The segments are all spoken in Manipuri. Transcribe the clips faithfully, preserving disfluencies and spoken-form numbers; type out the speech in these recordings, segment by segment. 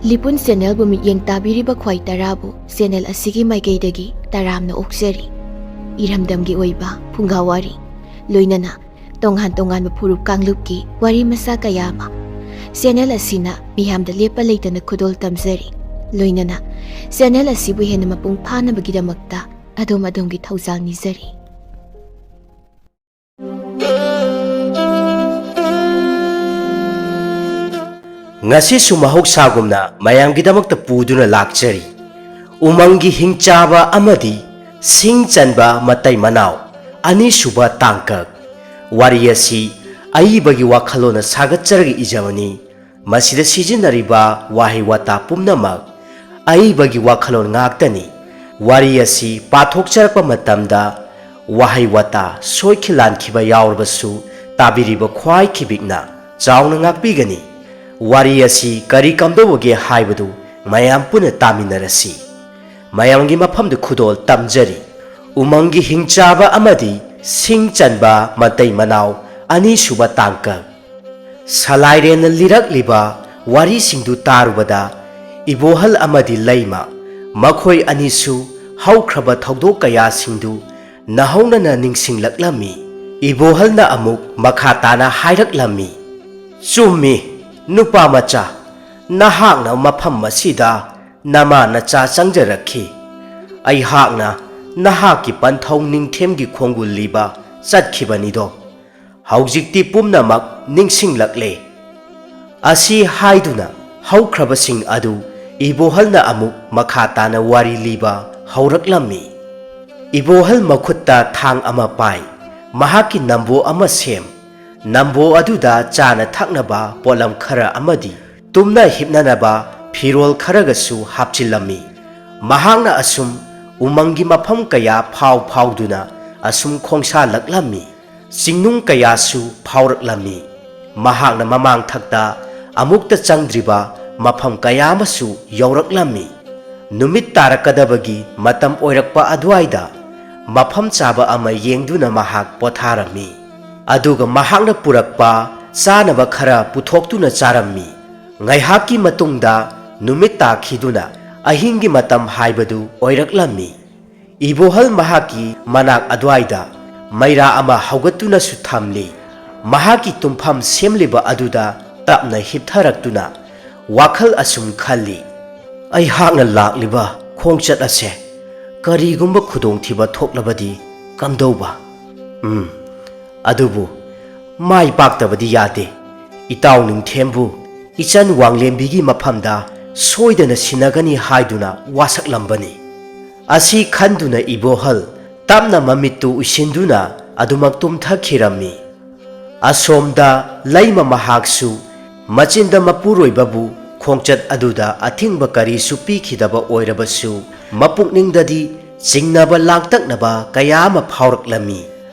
ꯂꯤꯄꯨꯟ ꯆꯦꯅꯦꯜꯕꯨ ꯃꯤꯠꯌꯦꯡ ꯇꯥꯕꯤꯔꯤꯕ ꯈ꯭ꯋꯥꯏ ꯇꯔꯥꯕꯨ ꯆꯦꯅꯦꯜ ꯑꯁꯤꯒꯤ ꯃꯥꯏꯀꯩꯗꯒꯤ ꯇꯔꯥꯝꯅ ꯑꯣꯛꯆꯔꯤ꯫ ꯏꯔꯝꯗꯝꯒꯤ ꯑꯣꯏꯕ ꯐꯨꯡꯒꯥ ꯋꯥꯔꯤ, ꯂꯣꯏꯅꯅ ꯇꯣꯉꯥꯟ ꯇꯣꯉꯥꯟꯕ ꯐꯨꯔꯨꯞ ꯀꯥꯡꯂꯨꯞꯀꯤ ꯋꯥꯔꯤ ꯃꯆꯥ ꯀꯌꯥ ꯑꯃ ꯆꯦꯅꯦꯜ ꯑꯁꯤꯅ ꯃꯤꯌꯥꯝꯗ ꯂꯦꯞꯄ ꯂꯩꯇꯅ ꯈꯨꯗꯣꯜ ꯇꯝꯖꯔꯤ꯫ ꯂꯣꯏꯅꯅ ꯆꯦꯅꯦꯜ ꯑꯁꯤꯕꯨ ꯍꯦꯟꯅ ꯃꯄꯨꯡ ꯐꯥꯅꯕꯒꯤꯗꯃꯛꯇ ꯑꯗꯣꯝ ꯑꯗꯣꯝꯒꯤ ꯊꯧꯖꯥꯜ ꯅꯤꯖꯔꯤ꯫ ꯉꯁꯤꯁꯨ ꯃꯍꯧꯁꯥꯒꯨꯝꯅ ꯃꯌꯥꯝꯒꯤꯗꯃꯛꯇ ꯄꯨꯗꯨꯅ ꯂꯥꯛꯆꯔꯤ꯫ ꯎꯃꯪꯒꯤ ꯍꯤꯡꯆꯥꯕ ꯑꯃꯗꯤ ꯁꯤꯡ ꯆꯟꯕ ꯃꯇꯩ ꯃꯅꯥꯎ, ꯑꯅꯤꯁꯨꯕ ꯇꯥꯡꯀꯛ꯫ ꯋꯥꯔꯤ ꯑꯁꯤ ꯑꯏꯕꯒꯤ ꯋꯥꯈꯜꯂꯣꯟꯅ ꯁꯥꯒꯠꯆꯔꯒ ꯏꯖꯕꯅꯤ꯫ ꯃꯁꯤꯗ ꯁꯤꯖꯤꯟꯅꯔꯤꯕ ꯋꯥꯍꯩ ꯋꯥꯇꯥ ꯄꯨꯝꯅꯃꯛ ꯑꯏꯕꯒꯤ ꯋꯥꯈꯜꯂꯣꯟ ꯉꯥꯛꯇꯅꯤ꯫ ꯋꯥꯔꯤ ꯑꯁꯤ ꯄꯥꯊꯣꯛꯆꯔꯛꯄ ꯃꯇꯝꯗ ꯋꯥꯍꯩ ꯋꯥꯇꯥ ꯁꯣꯏꯈꯤ ꯂꯥꯟꯈꯤꯕ ꯌꯥꯎꯔꯕꯁꯨ ꯇꯥꯕꯤꯔꯤꯕ ꯈ꯭ꯋꯥꯏ ꯈꯤꯕꯤꯛꯅ ꯆꯥꯎꯅ ꯉꯥꯛꯄꯤꯒꯅꯤ꯫ ꯋꯥꯔꯤ ꯑꯁꯤ ꯀꯔꯤ ꯀꯝꯗꯧꯕꯒꯦ ꯍꯥꯏꯕꯗꯨ ꯃꯌꯥꯝ ꯄꯨꯟꯅ ꯇꯥꯃꯤꯟꯅꯔꯁꯤ꯫ ꯃꯌꯥꯝꯒꯤ ꯃꯐꯝꯗ ꯈꯨꯗꯣꯜ ꯇꯝꯖꯔꯤ꯫ ꯎꯃꯪꯒꯤ ꯍꯤꯡꯆꯥꯕ ꯑꯃꯗꯤ ꯁꯤꯡ ꯆꯟꯕ ꯃꯇꯩ ꯃꯅꯥꯎ, ꯑꯅꯤꯁꯨꯕ ꯇꯥꯡꯀꯛ꯫ ꯁꯂꯥꯏꯔꯦꯟꯅ ꯂꯤꯔꯛꯂꯤꯕ ꯋꯥꯔꯤꯁꯤꯡꯗꯨ ꯇꯥꯔꯨꯕꯗ ꯏꯕꯣꯍꯜ ꯑꯃꯗꯤ ꯂꯩꯃ, ꯃꯈꯣꯏ ꯑꯅꯤꯁꯨ ꯍꯧꯈ꯭ꯔꯕ ꯊꯧꯗꯣꯛ ꯀꯌꯥꯁꯤꯡꯗꯨ ꯅꯧꯍꯧꯅꯅ ꯅꯤꯡꯁꯤꯡꯂꯛꯂꯝꯃꯤ꯫ ꯏꯕꯣꯍꯜꯅ ꯑꯃꯨꯛ ꯃꯈꯥ ꯇꯥꯅ ꯍꯥꯏꯔꯛꯂꯝꯃꯤ, "ꯆꯨꯝꯃꯤ, ꯅꯨꯄꯥ ꯃꯆꯥ, ꯅꯍꯥꯛꯅ ꯃꯐꯝ ꯑꯁꯤꯗ ꯅꯃꯥ ꯅꯆꯥ ꯆꯪꯖꯔꯛꯈꯤ꯫ ꯑꯩꯍꯥꯛꯅ ꯅꯍꯥꯛꯀꯤ ꯄꯟꯊꯧ ꯅꯤꯡꯊꯦꯝꯒꯤ ꯈꯣꯡꯒꯨꯜ ꯂꯤꯕ ꯆꯠꯈꯤꯕꯅꯤꯗꯣ꯫ ꯍꯧꯖꯤꯛꯇꯤ ꯄꯨꯝꯅꯃꯛ ꯅꯤꯡꯁꯤꯡꯂꯛꯂꯦ꯫" ꯑꯁꯤ ꯍꯥꯏꯗꯨꯅ ꯍꯧꯈ꯭ꯔꯕꯁꯤꯡ ꯑꯗꯨ ꯏꯕꯣꯍꯜꯅ ꯑꯃꯨꯛ ꯃꯈꯥ ꯇꯥꯅ ꯋꯥꯔꯤ ꯂꯤꯕ ꯍꯧꯔꯛꯂꯝꯃꯤ꯫ ꯏꯕꯣꯍꯜ ꯃꯈꯨꯠꯇ ꯊꯥꯡ ꯑꯃ ꯄꯥꯏ꯫ ꯃꯍꯥꯛꯀꯤ ꯅꯝꯕꯣ ꯑꯃ ꯁꯦꯝ꯫ ꯅꯝꯕꯣ ꯑꯗꯨꯗ ꯆꯥꯅ ꯊꯛꯅꯕ ꯄꯣꯠꯂꯝ ꯈꯔ ꯑꯃꯗꯤ ꯇꯨꯝꯅ ꯍꯤꯞꯅꯅꯕ ꯐꯤꯔꯣꯜ ꯈꯔꯒꯁꯨ ꯍꯥꯞꯆꯤꯜꯂꯝꯃꯤ꯫ ꯃꯍꯥꯛꯅ ꯑꯁꯨꯝ ꯎꯃꯪꯒꯤ ꯃꯐꯝ ꯀꯌꯥ ꯐꯥꯎ ꯐꯥꯎꯗꯨꯅ ꯑꯁꯨꯝ ꯈꯣꯡꯁꯥꯜꯂꯛꯂꯝꯃꯤ꯫ ꯆꯤꯡꯅꯨꯡ ꯀꯌꯥꯁꯨ ꯐꯥꯎꯔꯛꯂꯝꯃꯤ꯫ ꯃꯍꯥꯛꯅ ꯃꯃꯥꯡꯊꯛꯇ ꯑꯃꯨꯛꯇ ꯆꯪꯗ꯭ꯔꯤꯕ ꯃꯐꯝ ꯀꯌꯥ ꯑꯃꯁꯨ ꯌꯧꯔꯛꯂꯝꯃꯤ꯫ ꯅꯨꯃꯤꯠ ꯇꯥꯔꯛꯀꯗꯕꯒꯤ ꯃꯇꯝ ꯑꯣꯏꯔꯛꯄ ꯑꯗꯨꯋꯥꯏꯗ ꯃꯐꯝ ꯆꯥꯕ ꯑꯃ ꯌꯦꯡꯗꯨꯅ ꯃꯍꯥꯛ ꯄꯣꯊꯥꯔꯝꯃꯤ꯫ ꯑꯗꯨꯒ ꯃꯍꯥꯛꯅ ꯄꯨꯔꯛꯄ ꯆꯥꯅꯕ ꯈꯔ ꯄꯨꯊꯣꯛꯇꯨꯅ ꯆꯥꯔꯝꯃꯤ꯫ ꯉꯥꯏꯍꯥꯛꯀꯤ ꯃꯇꯨꯡꯗ ꯅꯨꯃꯤꯠ ꯇꯥꯈꯤꯗꯨꯅ ꯑꯍꯤꯡꯒꯤ ꯃꯇꯝ ꯍꯥꯏꯕꯗꯨ ꯑꯣꯏꯔꯛꯂꯝꯃꯤ꯫ ꯏꯕꯣꯍꯜ ꯃꯍꯥꯛꯀꯤ ꯃꯅꯥꯛ ꯑꯗꯨꯋꯥꯏꯗ ꯃꯩꯔꯥ ꯑꯃ ꯍꯧꯒꯠꯇꯨꯅꯁꯨ ꯊꯝꯂꯤ꯫ ꯃꯍꯥꯛꯀꯤ ꯇꯨꯝꯐꯝ ꯁꯦꯝꯂꯤꯕ ꯑꯗꯨꯗ ꯇꯞꯅ ꯍꯤꯞꯊꯔꯛꯇꯨꯅ ꯋꯥꯈꯜ ꯑꯁꯨꯝ ꯈꯜꯂꯤ, "ꯑꯩꯍꯥꯛꯅ ꯂꯥꯛꯂꯤꯕ ꯈꯣꯡꯆꯠ ꯑꯁꯦ ꯀꯔꯤꯒꯨꯝꯕ ꯈꯨꯗꯣꯡꯊꯤꯕ ꯊꯣꯛꯂꯕꯗꯤ ꯀꯝꯗꯧꯕ? ꯎꯝ, ꯑꯗꯨꯕꯨ ꯃꯥꯏ ꯄꯥꯛꯇꯕꯗꯤ ꯌꯥꯗꯦ꯫ ꯏꯇꯥꯎ ꯅꯤꯡꯊꯦꯝꯕꯨ ꯏꯆꯟ ꯋꯥꯡꯂꯦꯝꯕꯤꯒꯤ ꯃꯐꯝꯗ ꯁꯣꯏꯗꯅ ꯁꯤꯟꯅꯒꯅꯤ ꯍꯥꯏꯗꯨꯅ ꯋꯥꯁꯛꯂꯝꯕꯅꯤ"꯫ ꯑꯁꯤ ꯈꯟꯗꯨꯅ ꯏꯕꯣꯍꯜ ꯇꯞꯅ ꯃꯃꯤꯠꯇꯨ ꯎꯏꯁꯤꯟꯗꯨꯅ ꯑꯗꯨꯃꯛ ꯇꯨꯝꯊꯈꯤꯔꯝꯃꯤ꯫ ꯑꯁꯣꯝꯗ ꯂꯩꯃ ꯃꯍꯥꯛꯁꯨ ꯃꯆꯤꯟꯗ ꯃꯄꯨꯔꯣꯏꯕꯕꯨ ꯈꯣꯡꯆꯠ ꯑꯗꯨꯗ ꯑꯊꯤꯡꯕ ꯀꯔꯤꯁꯨ ꯄꯤꯈꯤꯗꯕ ꯑꯣꯏꯔꯕꯁꯨ, ꯃꯄꯨꯛꯅꯤꯡꯗꯗꯤ ꯆꯤꯡꯅꯕ ꯂꯥꯡꯇꯛꯅꯕ ꯀꯌꯥ ꯑꯃ ꯐꯥꯎꯔꯛꯂꯝꯃꯤ꯫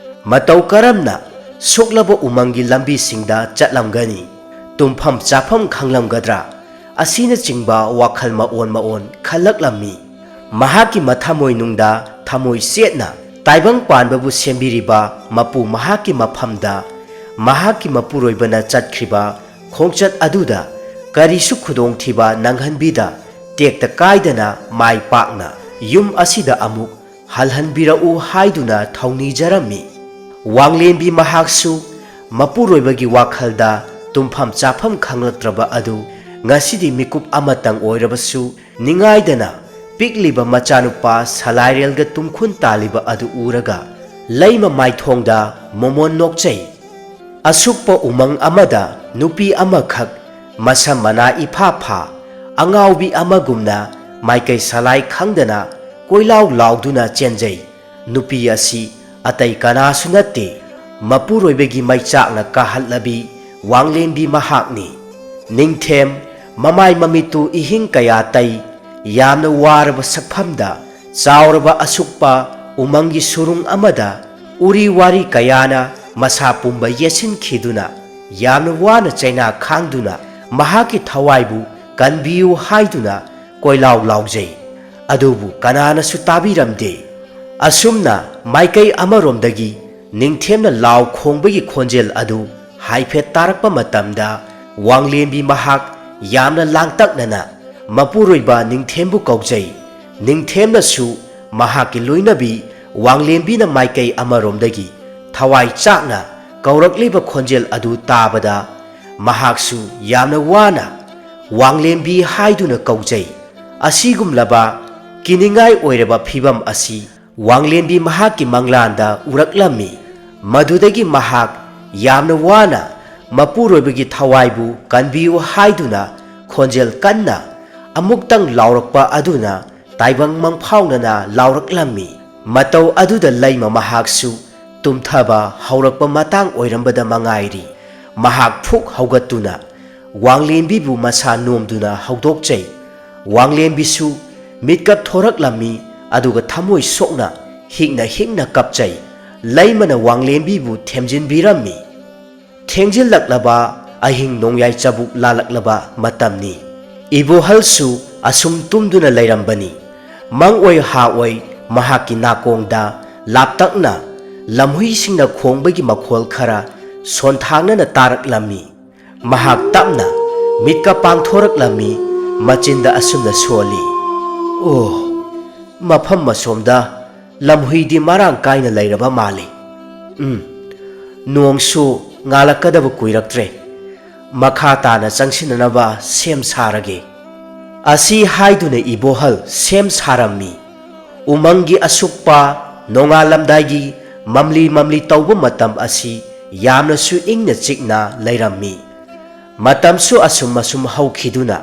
ꯃꯇꯧ ꯀꯔꯝꯅ ꯁꯣꯛꯂꯕ ꯎꯃꯪꯒꯤ ꯂꯝꯕꯤꯁꯤꯡꯗ ꯆꯠꯂꯝꯒꯅꯤ? ꯇꯨꯝꯐꯝ ꯆꯥꯐꯝ ꯈꯪꯂꯝꯒꯗ꯭ꯔꯥ? ꯑꯁꯤꯅꯆꯤꯡꯕ ꯋꯥꯈꯜ ꯃꯑꯣꯟ ꯃꯑꯣꯟ ꯈꯜꯂꯛꯂꯝꯃꯤ꯫ ꯃꯍꯥꯛꯀꯤ ꯃꯊꯃꯣꯏꯅꯨꯡꯗ ꯊꯃꯣꯏ ꯆꯦꯠꯅ ꯇꯥꯏꯕꯪ ꯄꯥꯟꯕꯕꯨ ꯁꯦꯝꯕꯤꯔꯤꯕ ꯃꯄꯨ ꯃꯍꯥꯛꯀꯤ ꯃꯐꯝꯗ ꯃꯍꯥꯛꯀꯤ ꯃꯄꯨꯔꯣꯏꯕꯅ ꯆꯠꯈ꯭ꯔꯤꯕ ꯈꯣꯡꯆꯠ ꯑꯗꯨꯗ ꯀꯔꯤꯁꯨ ꯈꯨꯗꯣꯡꯊꯤꯕ ꯅꯪꯍꯟꯕꯤꯗ ꯇꯦꯛꯇ ꯀꯥꯏꯗꯅ ꯃꯥꯏ ꯄꯥꯛꯅ ꯌꯨꯝ ꯑꯁꯤꯗ ꯑꯃꯨꯛ ꯍꯜꯍꯟꯕꯤꯔꯛꯎ ꯍꯥꯏꯗꯨꯅ ꯊꯧꯅꯤꯖꯔꯝꯃꯤ꯫ ꯋꯥꯡꯂꯦꯟꯕꯤ ꯃꯍꯥꯛꯁꯨ ꯃꯄꯨꯔꯣꯏꯕꯒꯤ ꯋꯥꯈꯜꯗ ꯇꯨꯝꯐꯝ ꯆꯥꯐꯝ ꯈꯪꯂꯛꯇ꯭ꯔꯕ ꯑꯗꯨ ꯉꯁꯤꯗꯤ ꯃꯤꯀꯨꯞ ꯑꯃꯇꯪ ꯑꯣꯏꯔꯕꯁꯨ ꯅꯤꯡꯉꯥꯏꯗꯅ ꯄꯤꯛꯂꯤꯕ ꯃꯆꯥꯅꯨꯄꯥ ꯁꯂꯥꯏꯔꯦꯜꯒ ꯇꯨꯝꯈꯨꯟ ꯇꯥꯜꯂꯤꯕ ꯑꯗꯨ ꯎꯔꯒ ꯂꯩꯃ ꯃꯥꯏꯊꯣꯡꯗ ꯃꯣꯃꯣꯟ ꯅꯣꯛꯆꯩ꯫ ꯑꯁꯨꯛꯄ ꯎꯃꯪ ꯑꯃꯗ ꯅꯨꯄꯤ ꯑꯃꯈꯛ ꯃꯁꯝ ꯃꯅꯥ ꯏꯐꯥ ꯐꯥ, ꯑꯉꯥꯎꯕꯤ ꯑꯃꯒꯨꯝꯅ ꯃꯥꯏꯀꯩ ꯁꯂꯥꯏ ꯈꯪꯗꯅ ꯀꯣꯏꯂꯥꯎ ꯂꯥꯎꯗꯨꯅ ꯆꯦꯟꯖꯩ꯫ ꯅꯨꯄꯤ ꯑꯁꯤ ꯑꯇꯩ ꯀꯅꯥꯁꯨ ꯅꯠꯇꯦ, ꯃꯄꯨꯔꯣꯏꯕꯒꯤ ꯃꯩꯆꯥꯛꯅ ꯀꯥꯍꯠꯂꯕꯤ ꯋꯥꯡꯂꯦꯟꯕꯤ ꯃꯍꯥꯛꯅꯤ꯫ ꯅꯤꯡꯊꯦꯝ ꯃꯃꯥꯏ ꯃꯃꯤꯠꯇꯨ ꯏꯍꯤꯡ ꯀꯌꯥ ꯇꯩ, ꯌꯥꯝꯅ ꯋꯥꯔꯕ ꯁꯛꯐꯝꯗ ꯆꯥꯎꯔꯕ ꯑꯁꯨꯛꯄ ꯎꯃꯪꯒꯤ ꯁꯨꯔꯨꯡ ꯑꯃꯗ ꯎꯔꯤ ꯋꯥꯔꯤ ꯀꯌꯥꯅ ꯃꯁꯥ ꯄꯨꯝꯕ ꯌꯦꯠꯁꯤꯟꯈꯤꯗꯨꯅ ꯌꯥꯝꯅ ꯋꯥꯅ ꯆꯩꯅꯥ ꯈꯥꯡꯗꯨꯅ ꯃꯍꯥꯛꯀꯤ ꯊꯋꯥꯏꯕꯨ ꯀꯟꯕꯤꯌꯨ ꯍꯥꯏꯗꯨꯅ ꯀꯣꯏꯂꯥꯎ ꯂꯥꯎꯖꯩ꯫ ꯑꯗꯨꯕꯨ ꯀꯅꯥꯅꯁꯨ ꯇꯥꯕꯤꯔꯝꯗꯦ꯫ ꯑꯁꯨꯝꯅ ꯃꯥꯏꯀꯩ ꯑꯃꯔꯣꯝꯗꯒꯤ ꯅꯤꯡꯊꯦꯝꯅ ꯂꯥꯎ ꯈꯣꯡꯕꯒꯤ ꯈꯣꯟꯖꯦꯜ ꯑꯗꯨ ꯍꯥꯏꯐꯦꯠ ꯇꯥꯔꯛꯄ ꯃꯇꯝꯗ ꯋꯥꯡꯂꯦꯟꯕꯤ ꯃꯍꯥꯛ ꯌꯥꯝꯅ ꯂꯥꯡꯇꯛꯅꯅ ꯃꯄꯨꯔꯣꯏꯕ ꯅꯤꯡꯊꯦꯝꯕꯨ ꯀꯧꯖꯩ꯫ ꯅꯤꯡꯊꯦꯝꯅꯁꯨ ꯃꯍꯥꯛꯀꯤ ꯂꯣꯏꯅꯕꯤ ꯋꯥꯡꯂꯦꯝꯕꯤꯅ ꯃꯥꯏꯀꯩ ꯑꯃꯔꯣꯝꯗꯒꯤ ꯊꯋꯥꯏ ꯆꯥꯛꯅ ꯀꯧꯔꯛꯂꯤꯕ ꯈꯣꯟꯖꯦꯜ ꯑꯗꯨ ꯇꯥꯕꯗ ꯃꯍꯥꯛꯁꯨ ꯌꯥꯝꯅ ꯋꯥꯅ "ꯋꯥꯡꯂꯦꯝꯕꯤ" ꯍꯥꯏꯗꯨꯅ ꯀꯧꯖꯩ꯫ ꯑꯁꯤꯒꯨꯝꯂꯕ ꯀꯤꯅꯤꯡꯉꯥꯏ ꯑꯣꯏꯔꯕ ꯐꯤꯚꯝ ꯑꯁꯤ ꯋꯥꯡꯂꯦꯝꯕꯤ ꯃꯍꯥꯛꯀꯤ ꯃꯪꯂꯥꯟꯗ ꯎꯔꯛꯂꯝꯃꯤ꯫ ꯃꯗꯨꯗꯒꯤ ꯃꯍꯥꯛ ꯌꯥꯝꯅ ꯋꯥꯅ ꯃꯄꯨꯔꯣꯏꯕꯒꯤ ꯊꯋꯥꯏꯕꯨ ꯀꯟꯕꯤꯌꯨ ꯍꯥꯏꯗꯨꯅ ꯈꯣꯟꯖꯦꯜ ꯀꯟꯅ ꯑꯃꯨꯛꯇꯪ ꯂꯥꯎꯔꯛꯄ ꯑꯗꯨꯅ ꯇꯥꯏꯕꯪ ꯃꯪꯐꯥꯎꯅꯅ ꯂꯥꯎꯔꯛꯂꯝꯃꯤ꯫ ꯃꯇꯧ ꯑꯗꯨꯗ ꯂꯩꯃ ꯃꯍꯥꯛꯁꯨ ꯇꯨꯝꯊꯕ ꯍꯧꯔꯛꯄ ꯃꯇꯥꯡ ꯑꯣꯏꯔꯝꯕꯗ ꯃꯉꯥꯏꯔꯤ꯫ ꯃꯍꯥꯛ ꯐꯨꯛ ꯍꯧꯒꯠꯇꯨꯅ ꯋꯥꯡꯂꯦꯝꯕꯤꯕꯨ ꯃꯁꯥ ꯅꯣꯝꯗꯨꯅ ꯍꯧꯗꯣꯛꯆꯩ꯫ ꯋꯥꯡꯂꯦꯝꯕꯤꯁꯨ ꯃꯤꯠꯀꯞ ꯊꯣꯔꯛꯂꯝꯃꯤ, ꯑꯗꯨꯒ ꯊꯃꯣꯏ ꯁꯣꯛꯅ ꯍꯤꯛꯅ ꯍꯤꯛꯅ ꯀꯞꯆꯩ꯫ ꯂꯩꯃꯅ ꯋꯥꯡꯂꯦꯝꯕꯤꯕꯨ ꯊꯦꯝꯖꯤꯟꯕꯤꯔꯝꯃꯤ꯫ ꯊꯦꯡꯖꯤꯜꯂꯛꯂꯕ ꯑꯍꯤꯡ ꯅꯣꯡꯌꯥꯏ ꯆꯕꯨꯛ ꯂꯥꯜꯂꯛꯂꯕ ꯃꯇꯝꯅꯤ꯫ ꯏꯕꯣꯍꯜꯁꯨ ꯑꯁꯨꯝ ꯇꯨꯝꯗꯨꯅ ꯂꯩꯔꯝꯕꯅꯤ꯫ ꯃꯪ ꯑꯣꯏ ꯍꯥ ꯑꯣꯏ ꯃꯍꯥꯛꯀꯤ ꯅꯥꯀꯣꯡꯗ ꯂꯥꯞꯇꯛꯅ ꯂꯝꯍꯨꯏꯁꯤꯡꯅ ꯈꯣꯡꯕꯒꯤ ꯃꯈꯣꯜ ꯈꯔ ꯁꯣꯟꯊꯥꯡꯅꯅ ꯇꯥꯔꯛꯂꯝꯃꯤ꯫ ꯃꯍꯥꯛ ꯇꯞꯅ ꯃꯤꯠꯀ ꯄꯥꯡꯊꯣꯔꯛꯂꯝꯃꯤ꯫ ꯃꯆꯤꯟꯗ ꯑꯁꯨꯝꯅ ꯁꯣꯜꯂꯤ, "ꯑꯣ, ꯃꯐꯝ ꯑꯁꯣꯝꯗ ꯂꯝꯍꯨꯏꯗꯤ ꯃꯔꯥꯡ ꯀꯥꯏꯅ ꯂꯩꯔꯕ ꯃꯥꯜꯂꯤ꯫ ꯎꯝ, ꯅꯣꯡꯁꯨ ꯉꯥꯜꯂꯛꯀꯗꯕ ꯀꯨꯏꯔꯛꯇ꯭ꯔꯦ꯫ ꯃꯈꯥ ꯇꯥꯅ ꯆꯪꯁꯤꯟꯅꯅꯕ ꯁꯦꯝ ꯁꯥꯔꯒꯦ꯫" ꯑꯁꯤ ꯍꯥꯏꯗꯨꯅ ꯏꯕꯣꯍꯜ ꯁꯦꯝ ꯁꯥꯔꯝꯃꯤ꯫ ꯎꯃꯪꯒꯤ ꯑꯁꯨꯛꯄ ꯅꯣꯡꯉꯥꯜꯂꯝꯗꯥꯏꯒꯤ ꯃꯝꯂꯤ ꯃꯝꯂꯤ ꯇꯧꯕ ꯃꯇꯝ ꯑꯁꯤ ꯌꯥꯝꯅꯁꯨ ꯏꯪꯅ ꯆꯤꯛꯅ ꯂꯩꯔꯝꯃꯤ꯫ ꯃꯇꯝꯁꯨ ꯑꯁꯨꯝ ꯑꯁꯨꯝ ꯍꯧꯈꯤꯗꯨꯅ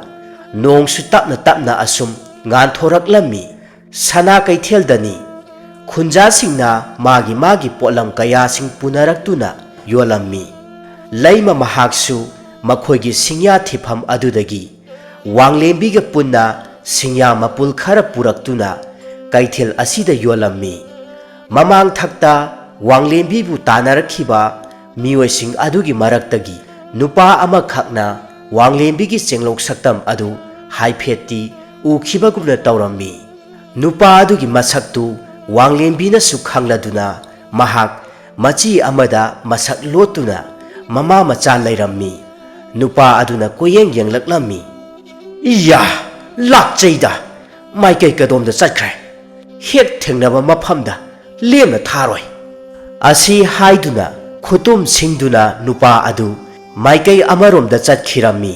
ꯅꯣꯡꯁꯨ ꯇꯞꯅ ꯇꯞꯅ ꯑꯁꯨꯝ ꯉꯥꯟꯊꯣꯔꯛꯂꯝꯃꯤ꯫ ꯁꯅꯥ ꯀꯩꯊꯦꯜꯗꯅꯤ꯫ ꯈꯨꯟꯖꯥꯁꯤꯡꯅ ꯃꯥꯒꯤ ꯃꯥꯒꯤ ꯄꯣꯠꯂꯝ ꯀꯌꯥꯁꯤꯡ ꯄꯨꯅꯔꯛꯇꯨꯅ ꯌꯣꯜꯂꯝꯃꯤ꯫ ꯂꯩꯃ ꯃꯍꯥꯛꯁꯨ ꯃꯈꯣꯏꯒꯤ ꯁꯤꯡꯌꯥ ꯊꯤꯐꯝ ꯑꯗꯨꯗꯒꯤ ꯋꯥꯡꯂꯦꯝꯕꯤꯒ ꯄꯨꯟꯅ ꯁꯤꯡꯌꯥ ꯃꯄꯨꯜ ꯈꯔ ꯄꯨꯔꯛꯇꯨꯅ ꯀꯩꯊꯦꯜ ꯑꯁꯤꯗ ꯌꯣꯜꯂꯝꯃꯤ꯫ ꯃꯃꯥꯡ ꯊꯛꯇ ꯋꯥꯡꯂꯦꯝꯕꯤꯕꯨ ꯇꯥꯟꯅꯔꯛꯈꯤꯕ ꯃꯤꯑꯣꯏꯁꯤꯡ ꯑꯗꯨꯒꯤ ꯃꯔꯛꯇꯒꯤ ꯅꯨꯄꯥ ꯑꯃꯈꯛꯅ ꯋꯥꯡꯂꯦꯝꯕꯤꯒꯤ ꯆꯦꯡꯂꯧ ꯁꯛꯇꯝ ꯑꯗꯨ ꯍꯥꯏꯐꯦꯠꯇꯤ ꯎꯈꯤꯕꯒꯨꯝꯅ ꯇꯧꯔꯝꯃꯤ꯫ ꯅꯨꯄꯥ ꯑꯗꯨꯒꯤ ꯃꯁꯛꯇꯨ ꯋꯥꯡꯂꯦꯝꯕꯤꯅꯁꯨ ꯈꯪꯂꯗꯨꯅ ꯃꯍꯥꯛ ꯃꯆꯤ ꯑꯃꯗ ꯃꯁꯛ ꯂꯣꯠꯇꯨꯅ ꯃꯃꯥ ꯃꯆꯥ ꯂꯩꯔꯝꯃꯤ꯫ ꯅꯨꯄꯥ ꯑꯗꯨꯅ ꯀꯣꯏꯌꯦꯡ ꯌꯦꯡꯂꯛꯂꯝꯃꯤ꯫ "ꯏꯌꯥ! "ꯂꯥꯛꯆꯩꯗ, ꯃꯥꯏꯀꯩ ꯀꯗꯣꯝꯗ ꯆꯠꯈ꯭ꯔꯦ? ꯍꯦꯛ ꯊꯦꯡꯅꯕ ꯃꯐꯝꯗ ꯂꯦꯝꯅ ꯊꯥꯔꯣꯏ"꯫ ꯑꯁꯤ ꯍꯥꯏꯗꯨꯅ ꯈꯨꯇꯨꯝ ꯁꯤꯡꯗꯨꯅ ꯅꯨꯄꯥ ꯑꯗꯨ ꯃꯥꯏꯀꯩ ꯑꯃꯔꯣꯝꯗ ꯆꯠꯈꯤꯔꯝꯃꯤ꯫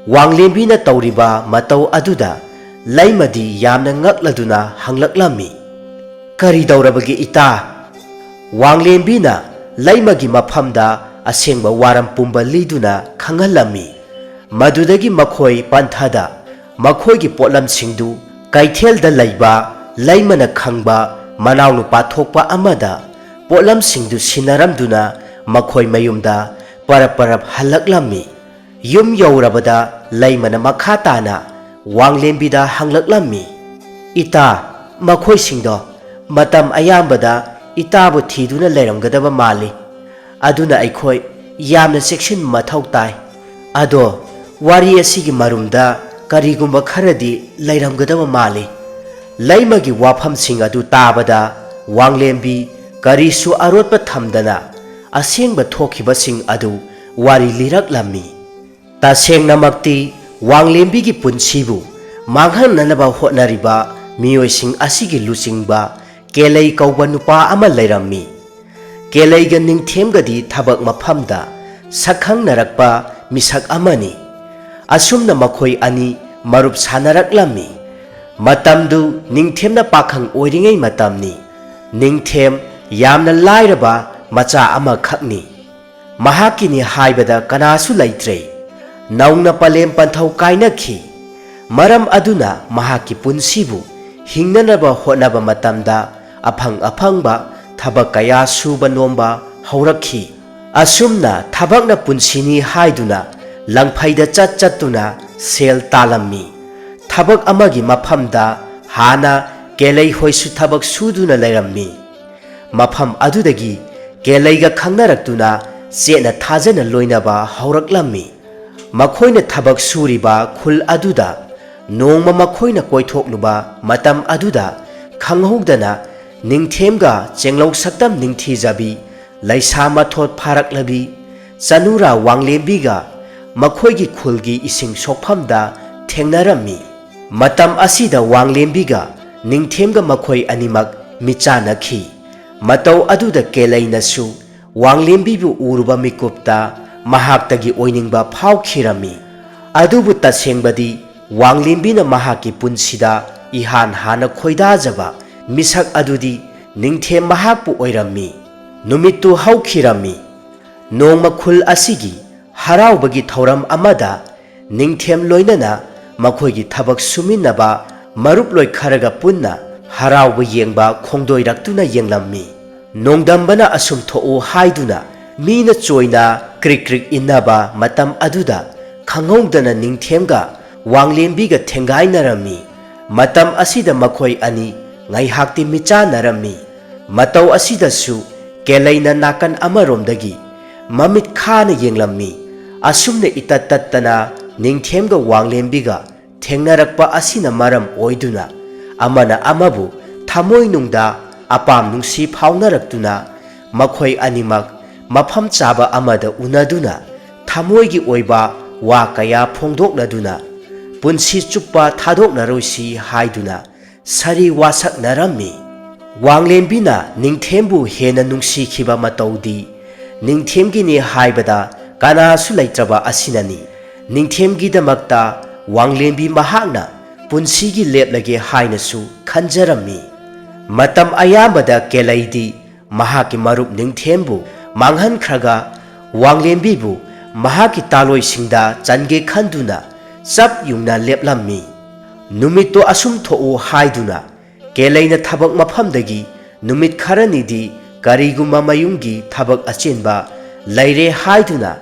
ꯋꯥꯡꯂꯦꯝꯕꯤꯅ ꯇꯧꯔꯤꯕ ꯃꯇꯧ ꯑꯗꯨꯗ ꯂꯩꯃꯗꯤ ꯌꯥꯝꯅ ꯉꯛꯂꯗꯨꯅ ꯍꯪꯂꯛꯂꯝꯃꯤ, "ꯀꯔꯤꯗꯧꯔꯕꯒꯦ ꯏꯇꯥ?" ꯋꯥꯡꯂꯦꯝꯕꯤꯅ ꯂꯩꯃꯒꯤ ꯃꯐꯝꯗ ꯑꯁꯦꯡꯕ ꯋꯥꯔꯝ ꯄꯨꯝꯕ ꯂꯤꯗꯨꯅ ꯈꯪꯍꯜꯂꯝꯃꯤ꯫ ꯃꯗꯨꯗꯒꯤ ꯃꯈꯣꯏ ꯄꯟꯊꯗ ꯃꯈꯣꯏꯒꯤ ꯄꯣꯠꯂꯝꯁꯤꯡꯗꯨ ꯀꯩꯊꯦꯜꯗ ꯂꯩꯕ ꯂꯩꯃꯅ ꯈꯪꯕ ꯃꯅꯥꯎꯅꯨꯄꯥ ꯊꯣꯛꯄ ꯑꯃꯗ ꯄꯣꯠꯂꯝꯁꯤꯡꯗꯨ ꯁꯤꯟꯅꯔꯝꯗꯨꯅ ꯃꯈꯣꯏ ꯃꯌꯨꯝꯗ ꯄꯔꯞ ꯄꯔꯞ ꯍꯜꯂꯛꯂꯝꯃꯤ꯫ ꯌꯨꯝ ꯌꯧꯔꯕꯗ ꯂꯩꯃꯅ ꯃꯈꯥ ꯇꯥꯅ ꯋꯥꯡꯂꯦꯝꯕꯤꯗ ꯍꯪꯂꯛꯂꯝꯃꯤ, "ꯏꯇꯥ, ꯃꯈꯣꯏꯁꯤꯡꯗꯣ ꯃꯇꯝ ꯑꯌꯥꯝꯕꯗ ꯏꯇꯥꯕꯨ ꯊꯤꯗꯨꯅ ꯂꯩꯔꯝꯒꯗꯕ ꯃꯥꯜꯂꯤ꯫ ꯑꯗꯨꯅ ꯑꯩꯈꯣꯏ ꯌꯥꯝꯅ ꯆꯦꯛꯁꯤꯟꯕ ꯃꯊꯧ ꯇꯥꯏ꯫ ꯑꯗꯣ ꯋꯥꯔꯤ ꯑꯁꯤꯒꯤ ꯃꯔꯨꯝꯗ ꯀꯔꯤꯒꯨꯝꯕ ꯈꯔꯗꯤ ꯂꯩꯔꯝꯒꯗꯕ ꯃꯥꯜꯂꯤ"꯫ ꯂꯩꯃꯒꯤ ꯋꯥꯐꯝꯁꯤꯡ ꯑꯗꯨ ꯇꯥꯕꯗ ꯋꯥꯡꯂꯦꯝꯕꯤ ꯀꯔꯤꯁꯨ ꯑꯔꯣꯠꯄ ꯊꯝꯗꯅ ꯑꯁꯦꯡꯕ ꯊꯣꯛꯈꯤꯕꯁꯤꯡ ꯑꯗꯨ ꯋꯥꯔꯤ ꯂꯤꯔꯛꯂꯝꯃꯤ꯫ ꯇꯁꯦꯡꯅꯃꯛꯇꯤ ꯋꯥꯡꯂꯦꯝꯕꯤꯒꯤ ꯄꯨꯟꯁꯤꯕꯨ ꯃꯥꯡꯍꯟꯅꯅꯕ ꯍꯣꯠꯅꯔꯤꯕ ꯃꯤꯑꯣꯏꯁꯤꯡ ꯑꯁꯤꯒꯤ ꯂꯨꯆꯤꯡꯕ ꯀꯦꯂꯩ ꯀꯧꯕ ꯅꯨꯄꯥ ꯑꯃ ꯂꯩꯔꯝꯃꯤ꯫ ꯀꯦꯂꯩꯒ ꯅꯤꯡꯊꯦꯝꯒꯗꯤ ꯊꯕꯛ ꯃꯐꯝꯗ ꯁꯛꯈꯪꯅꯔꯛꯄ ꯃꯤꯁꯛ ꯑꯃꯅꯤ꯫ ꯑꯁꯨꯝꯅ ꯃꯈꯣꯏ ꯑꯅꯤ ꯃꯔꯨꯞ ꯁꯥꯟꯅꯔꯛꯂꯝꯃꯤ꯫ ꯃꯇꯝꯗꯨ ꯅꯤꯡꯊꯦꯝꯅ ꯄꯥꯈꯪ ꯑꯣꯏꯔꯤꯉꯩ ꯃꯇꯝꯅꯤ꯫ ꯅꯤꯡꯊꯦꯝ ꯌꯥꯝꯅ ꯂꯥꯏꯔꯕ ꯃꯆꯥ ꯑꯃꯈꯛꯅꯤ꯫ ꯃꯍꯥꯛꯀꯤꯅꯤ ꯍꯥꯏꯕꯗ ꯀꯅꯥꯁꯨ ꯂꯩꯇ꯭ꯔꯦ꯫ ꯅꯧꯅ ꯄꯂꯦꯝ ꯄꯟꯊꯧ ꯀꯥꯏꯅꯈꯤ꯫ ꯃꯔꯝ ꯑꯗꯨꯅ ꯃꯍꯥꯛꯀꯤ ꯄꯨꯟꯁꯤꯕꯨ ꯍꯤꯡꯅꯅꯕ ꯍꯣꯠꯅꯕ ꯃꯇꯝꯗ ꯑꯐꯪ ꯑꯐꯪꯕ ꯊꯕꯛ ꯀꯌꯥ ꯁꯨꯕ ꯅꯣꯝꯕ ꯍꯧꯔꯛꯈꯤ꯫ ꯑꯁꯨꯝꯅ ꯊꯕꯛꯅ ꯄꯨꯟꯁꯤꯅꯤ ꯍꯥꯏꯗꯨꯅ ꯂꯪꯐꯩꯗ ꯆꯠ ꯆꯠꯇꯨꯅ ꯁꯦꯜ ꯇꯥꯜꯂꯝꯃꯤ꯫ ꯊꯕꯛ ꯑꯃꯒꯤ ꯃꯐꯝꯗ ꯍꯥꯟꯅ ꯀꯦꯂꯩ ꯍꯣꯏꯁꯨ ꯊꯕꯛ ꯁꯨꯗꯨꯅ ꯂꯩꯔꯝꯃꯤ꯫ ꯃꯐꯝ ꯑꯗꯨꯗꯒꯤ ꯀꯦꯂꯩꯒ ꯈꯪꯅꯔꯛꯇꯨꯅ ꯆꯦꯠꯅ ꯊꯥꯖꯅ ꯂꯣꯏꯅꯕ ꯍꯧꯔꯛꯂꯝꯃꯤ꯫ ꯃꯈꯣꯏꯅ ꯊꯕꯛ ꯁꯨꯔꯤꯕ ꯈꯨꯜ ꯑꯗꯨꯗ ꯅꯣꯡꯃ ꯃꯈꯣꯏꯅ ꯀꯣꯏꯊꯣꯛꯂꯨꯕ ꯃꯇꯝ ꯑꯗꯨꯗ ꯈꯪꯍꯧꯗꯅ ꯅꯤꯡꯊꯦꯝꯒ ꯆꯦꯡꯂꯧ ꯁꯛꯇꯝ ꯅꯤꯡꯊꯤꯖꯕꯤ ꯂꯩꯁꯥ ꯃꯊꯣꯠ ꯐꯥꯔꯛꯂꯕꯤ ꯆꯅꯨꯔꯥ ꯋꯥꯡꯂꯦꯝꯕꯤꯒ ꯃꯈꯣꯏꯒꯤ ꯈꯨꯜꯒꯤ ꯏꯁꯤꯡ ꯁꯣꯛꯐꯝꯗ ꯊꯦꯡꯅꯔꯝꯃꯤ꯫ ꯃꯇꯝ ꯑꯁꯤꯗ ꯋꯥꯡꯂꯦꯝꯕꯤꯒ ꯅꯤꯡꯊꯦꯝꯒ ꯃꯈꯣꯏ ꯑꯅꯤꯃꯛ ꯃꯤꯆꯥꯟꯅꯈꯤ꯫ ꯃꯇꯧ ꯑꯗꯨꯗ ꯀꯦꯂꯩꯅꯁꯨ ꯋꯥꯡꯂꯦꯝꯕꯤꯕꯨ ꯎꯔꯨꯕ ꯃꯤꯀꯨꯞꯇ ꯃꯍꯥꯛꯇꯒꯤ ꯑꯣꯏꯅꯤꯡꯕ ꯐꯥꯎꯈꯤꯔꯝꯃꯤ꯫ ꯑꯗꯨꯕꯨ ꯇꯁꯦꯡꯕꯗꯤ ꯋꯥꯡꯂꯦꯝꯕꯤꯅ ꯃꯍꯥꯛꯀꯤ ꯄꯨꯟꯁꯤꯗ ꯏꯍꯥꯟ ꯍꯥꯟꯅ ꯈꯣꯏꯗꯥꯖꯕ ꯃꯤꯁꯛ ꯑꯗꯨꯗꯤ ꯅꯤꯡꯊꯦꯝ ꯃꯍꯥꯛꯄꯨ ꯑꯣꯏꯔꯝꯃꯤ꯫ ꯅꯨꯃꯤꯠꯇꯨ ꯍꯧꯈꯤꯔꯝꯃꯤ꯫ ꯅꯣꯡꯃ ꯈꯨꯜ ꯑꯁꯤꯒꯤ ꯍꯔꯥꯎꯕꯒꯤ ꯊꯧꯔꯝ ꯑꯃꯗ ꯅꯤꯡꯊꯦꯝ ꯂꯣꯏꯅꯅ ꯃꯈꯣꯏꯒꯤ ꯊꯕꯛ ꯁꯨꯃꯤꯟꯅꯕ ꯃꯔꯨꯞꯂꯣꯏ ꯈꯔꯒ ꯄꯨꯟꯅ ꯍꯔꯥꯎꯕ ꯌꯦꯡꯕ ꯈꯣꯡꯗꯣꯏꯔꯛꯇꯨꯅ ꯌꯦꯡꯂꯝꯃꯤ꯫ ꯅꯣꯡꯗꯝꯕꯅ ꯑꯁꯨꯝ ꯊꯣꯛꯎ ꯍꯥꯏꯗꯨꯅ ꯃꯤꯅ ꯆꯣꯏꯅ ꯀ꯭ꯔꯤꯛ ꯀ꯭ꯔꯤꯛ ꯏꯟꯅꯕ ꯃꯇꯝ ꯑꯗꯨꯗ ꯈꯪꯍꯧꯗꯅ ꯅꯤꯡꯊꯦꯝꯒ ꯋꯥꯡꯂꯦꯝꯕꯤꯒ ꯊꯦꯡꯒꯥꯏꯅꯔꯝꯃꯤ꯫ ꯃꯇꯝ ꯑꯁꯤꯗ ꯃꯈꯣꯏ ꯑꯅꯤ ꯉꯥꯏꯍꯥꯛꯇꯤ ꯃꯤꯆꯥꯟꯅꯔꯝꯃꯤ꯫ ꯃꯇꯧ ꯑꯁꯤꯗꯁꯨ ꯀꯦꯂꯩꯅ ꯅꯥꯀꯟ ꯑꯃꯔꯣꯝꯗꯒꯤ ꯃꯃꯤꯠ ꯈꯥꯅ ꯌꯦꯡꯂꯝꯃꯤ꯫ ꯑꯁꯨꯝꯅ ꯏꯇꯠ ꯇꯠꯇꯅ ꯅꯤꯡꯊꯦꯝꯒ ꯋꯥꯡꯂꯦꯝꯕꯤꯒ ꯊꯦꯡꯅꯔꯛꯄ ꯑꯁꯤꯅ ꯃꯔꯝ ꯑꯣꯏꯗꯨꯅ ꯑꯃꯅ ꯑꯃꯕꯨ ꯊꯃꯣꯏꯅꯨꯡꯗ ꯑꯄꯥꯝ ꯅꯨꯡꯁꯤ ꯐꯥꯎꯅꯔꯛꯇꯨꯅ ꯃꯈꯣꯏ ꯑꯅꯤꯃꯛ ꯃꯐꯝ ꯆꯥꯕ ꯑꯃꯗ ꯎꯅꯗꯨꯅ ꯊꯃꯣꯏꯒꯤ ꯑꯣꯏꯕ ꯋꯥ ꯀꯌꯥ ꯐꯣꯡꯗꯣꯛꯅꯗꯨꯅ ꯄꯨꯟꯁꯤ ꯆꯨꯞꯄ ꯊꯥꯗꯣꯛꯅꯔꯣꯏꯁꯤ ꯍꯥꯏꯗꯨꯅ ꯁꯥꯔꯤ ꯋꯥꯁꯛꯅꯔꯝꯃꯤ꯫ ꯋꯥꯡꯂꯦꯝꯕꯤꯅ ꯅꯤꯡꯊꯦꯝꯕꯨ ꯍꯦꯟꯅ ꯅꯨꯡꯁꯤꯈꯤꯕ ꯃꯇꯧꯗꯤ ꯅꯤꯡꯊꯦꯝꯒꯤꯅꯤ ꯍꯥꯏꯕꯗ ꯀꯅꯥꯁꯨ ꯂꯩꯇ꯭ꯔꯕ ꯑꯁꯤꯅꯅꯤ꯫ ꯅꯤꯡꯊꯦꯝꯒꯤꯗꯃꯛꯇ ꯋꯥꯡꯂꯦꯝꯕꯤ ꯃꯍꯥꯛꯅ ꯄꯨꯟꯁꯤꯒꯤ ꯂꯦꯞꯂꯒꯦ ꯍꯥꯏꯅꯁꯨ ꯈꯟꯖꯔꯝꯃꯤ꯫ ꯃꯇꯝ ꯑꯌꯥꯝꯕꯗ ꯀꯦꯂꯩꯗꯤ ꯃꯍꯥꯛꯀꯤ ꯃꯔꯨꯞ ꯅꯤꯡꯊꯦꯝꯕꯨ ꯃꯥꯡꯍꯟꯈ꯭ꯔꯒ ꯋꯥꯡꯂꯦꯝꯕꯤꯕꯨ ꯃꯍꯥꯛꯀꯤ ꯇꯥꯂꯣꯏꯁꯤꯡꯗ ꯆꯟꯒꯦ ꯈꯟꯗꯨꯅ ꯆꯞ ꯌꯨꯡꯅ ꯂꯦꯞꯂꯝꯃꯤ꯫ ꯅꯨꯃꯤꯠꯇꯨ ꯑꯁꯨꯝ ꯊꯣꯛꯎ ꯍꯥꯏꯗꯨꯅ ꯀꯦꯂꯩꯅ ꯊꯕꯛ ꯃꯐꯝꯗꯒꯤ ꯅꯨꯃꯤꯠ ꯈꯔꯅꯤꯗꯤ ꯀꯔꯤꯒꯨꯝꯕ ꯃꯌꯨꯝꯒꯤ ꯊꯕꯛ ꯑꯆꯤꯟꯕ ꯂꯩꯔꯦ ꯍꯥꯏꯗꯨꯅ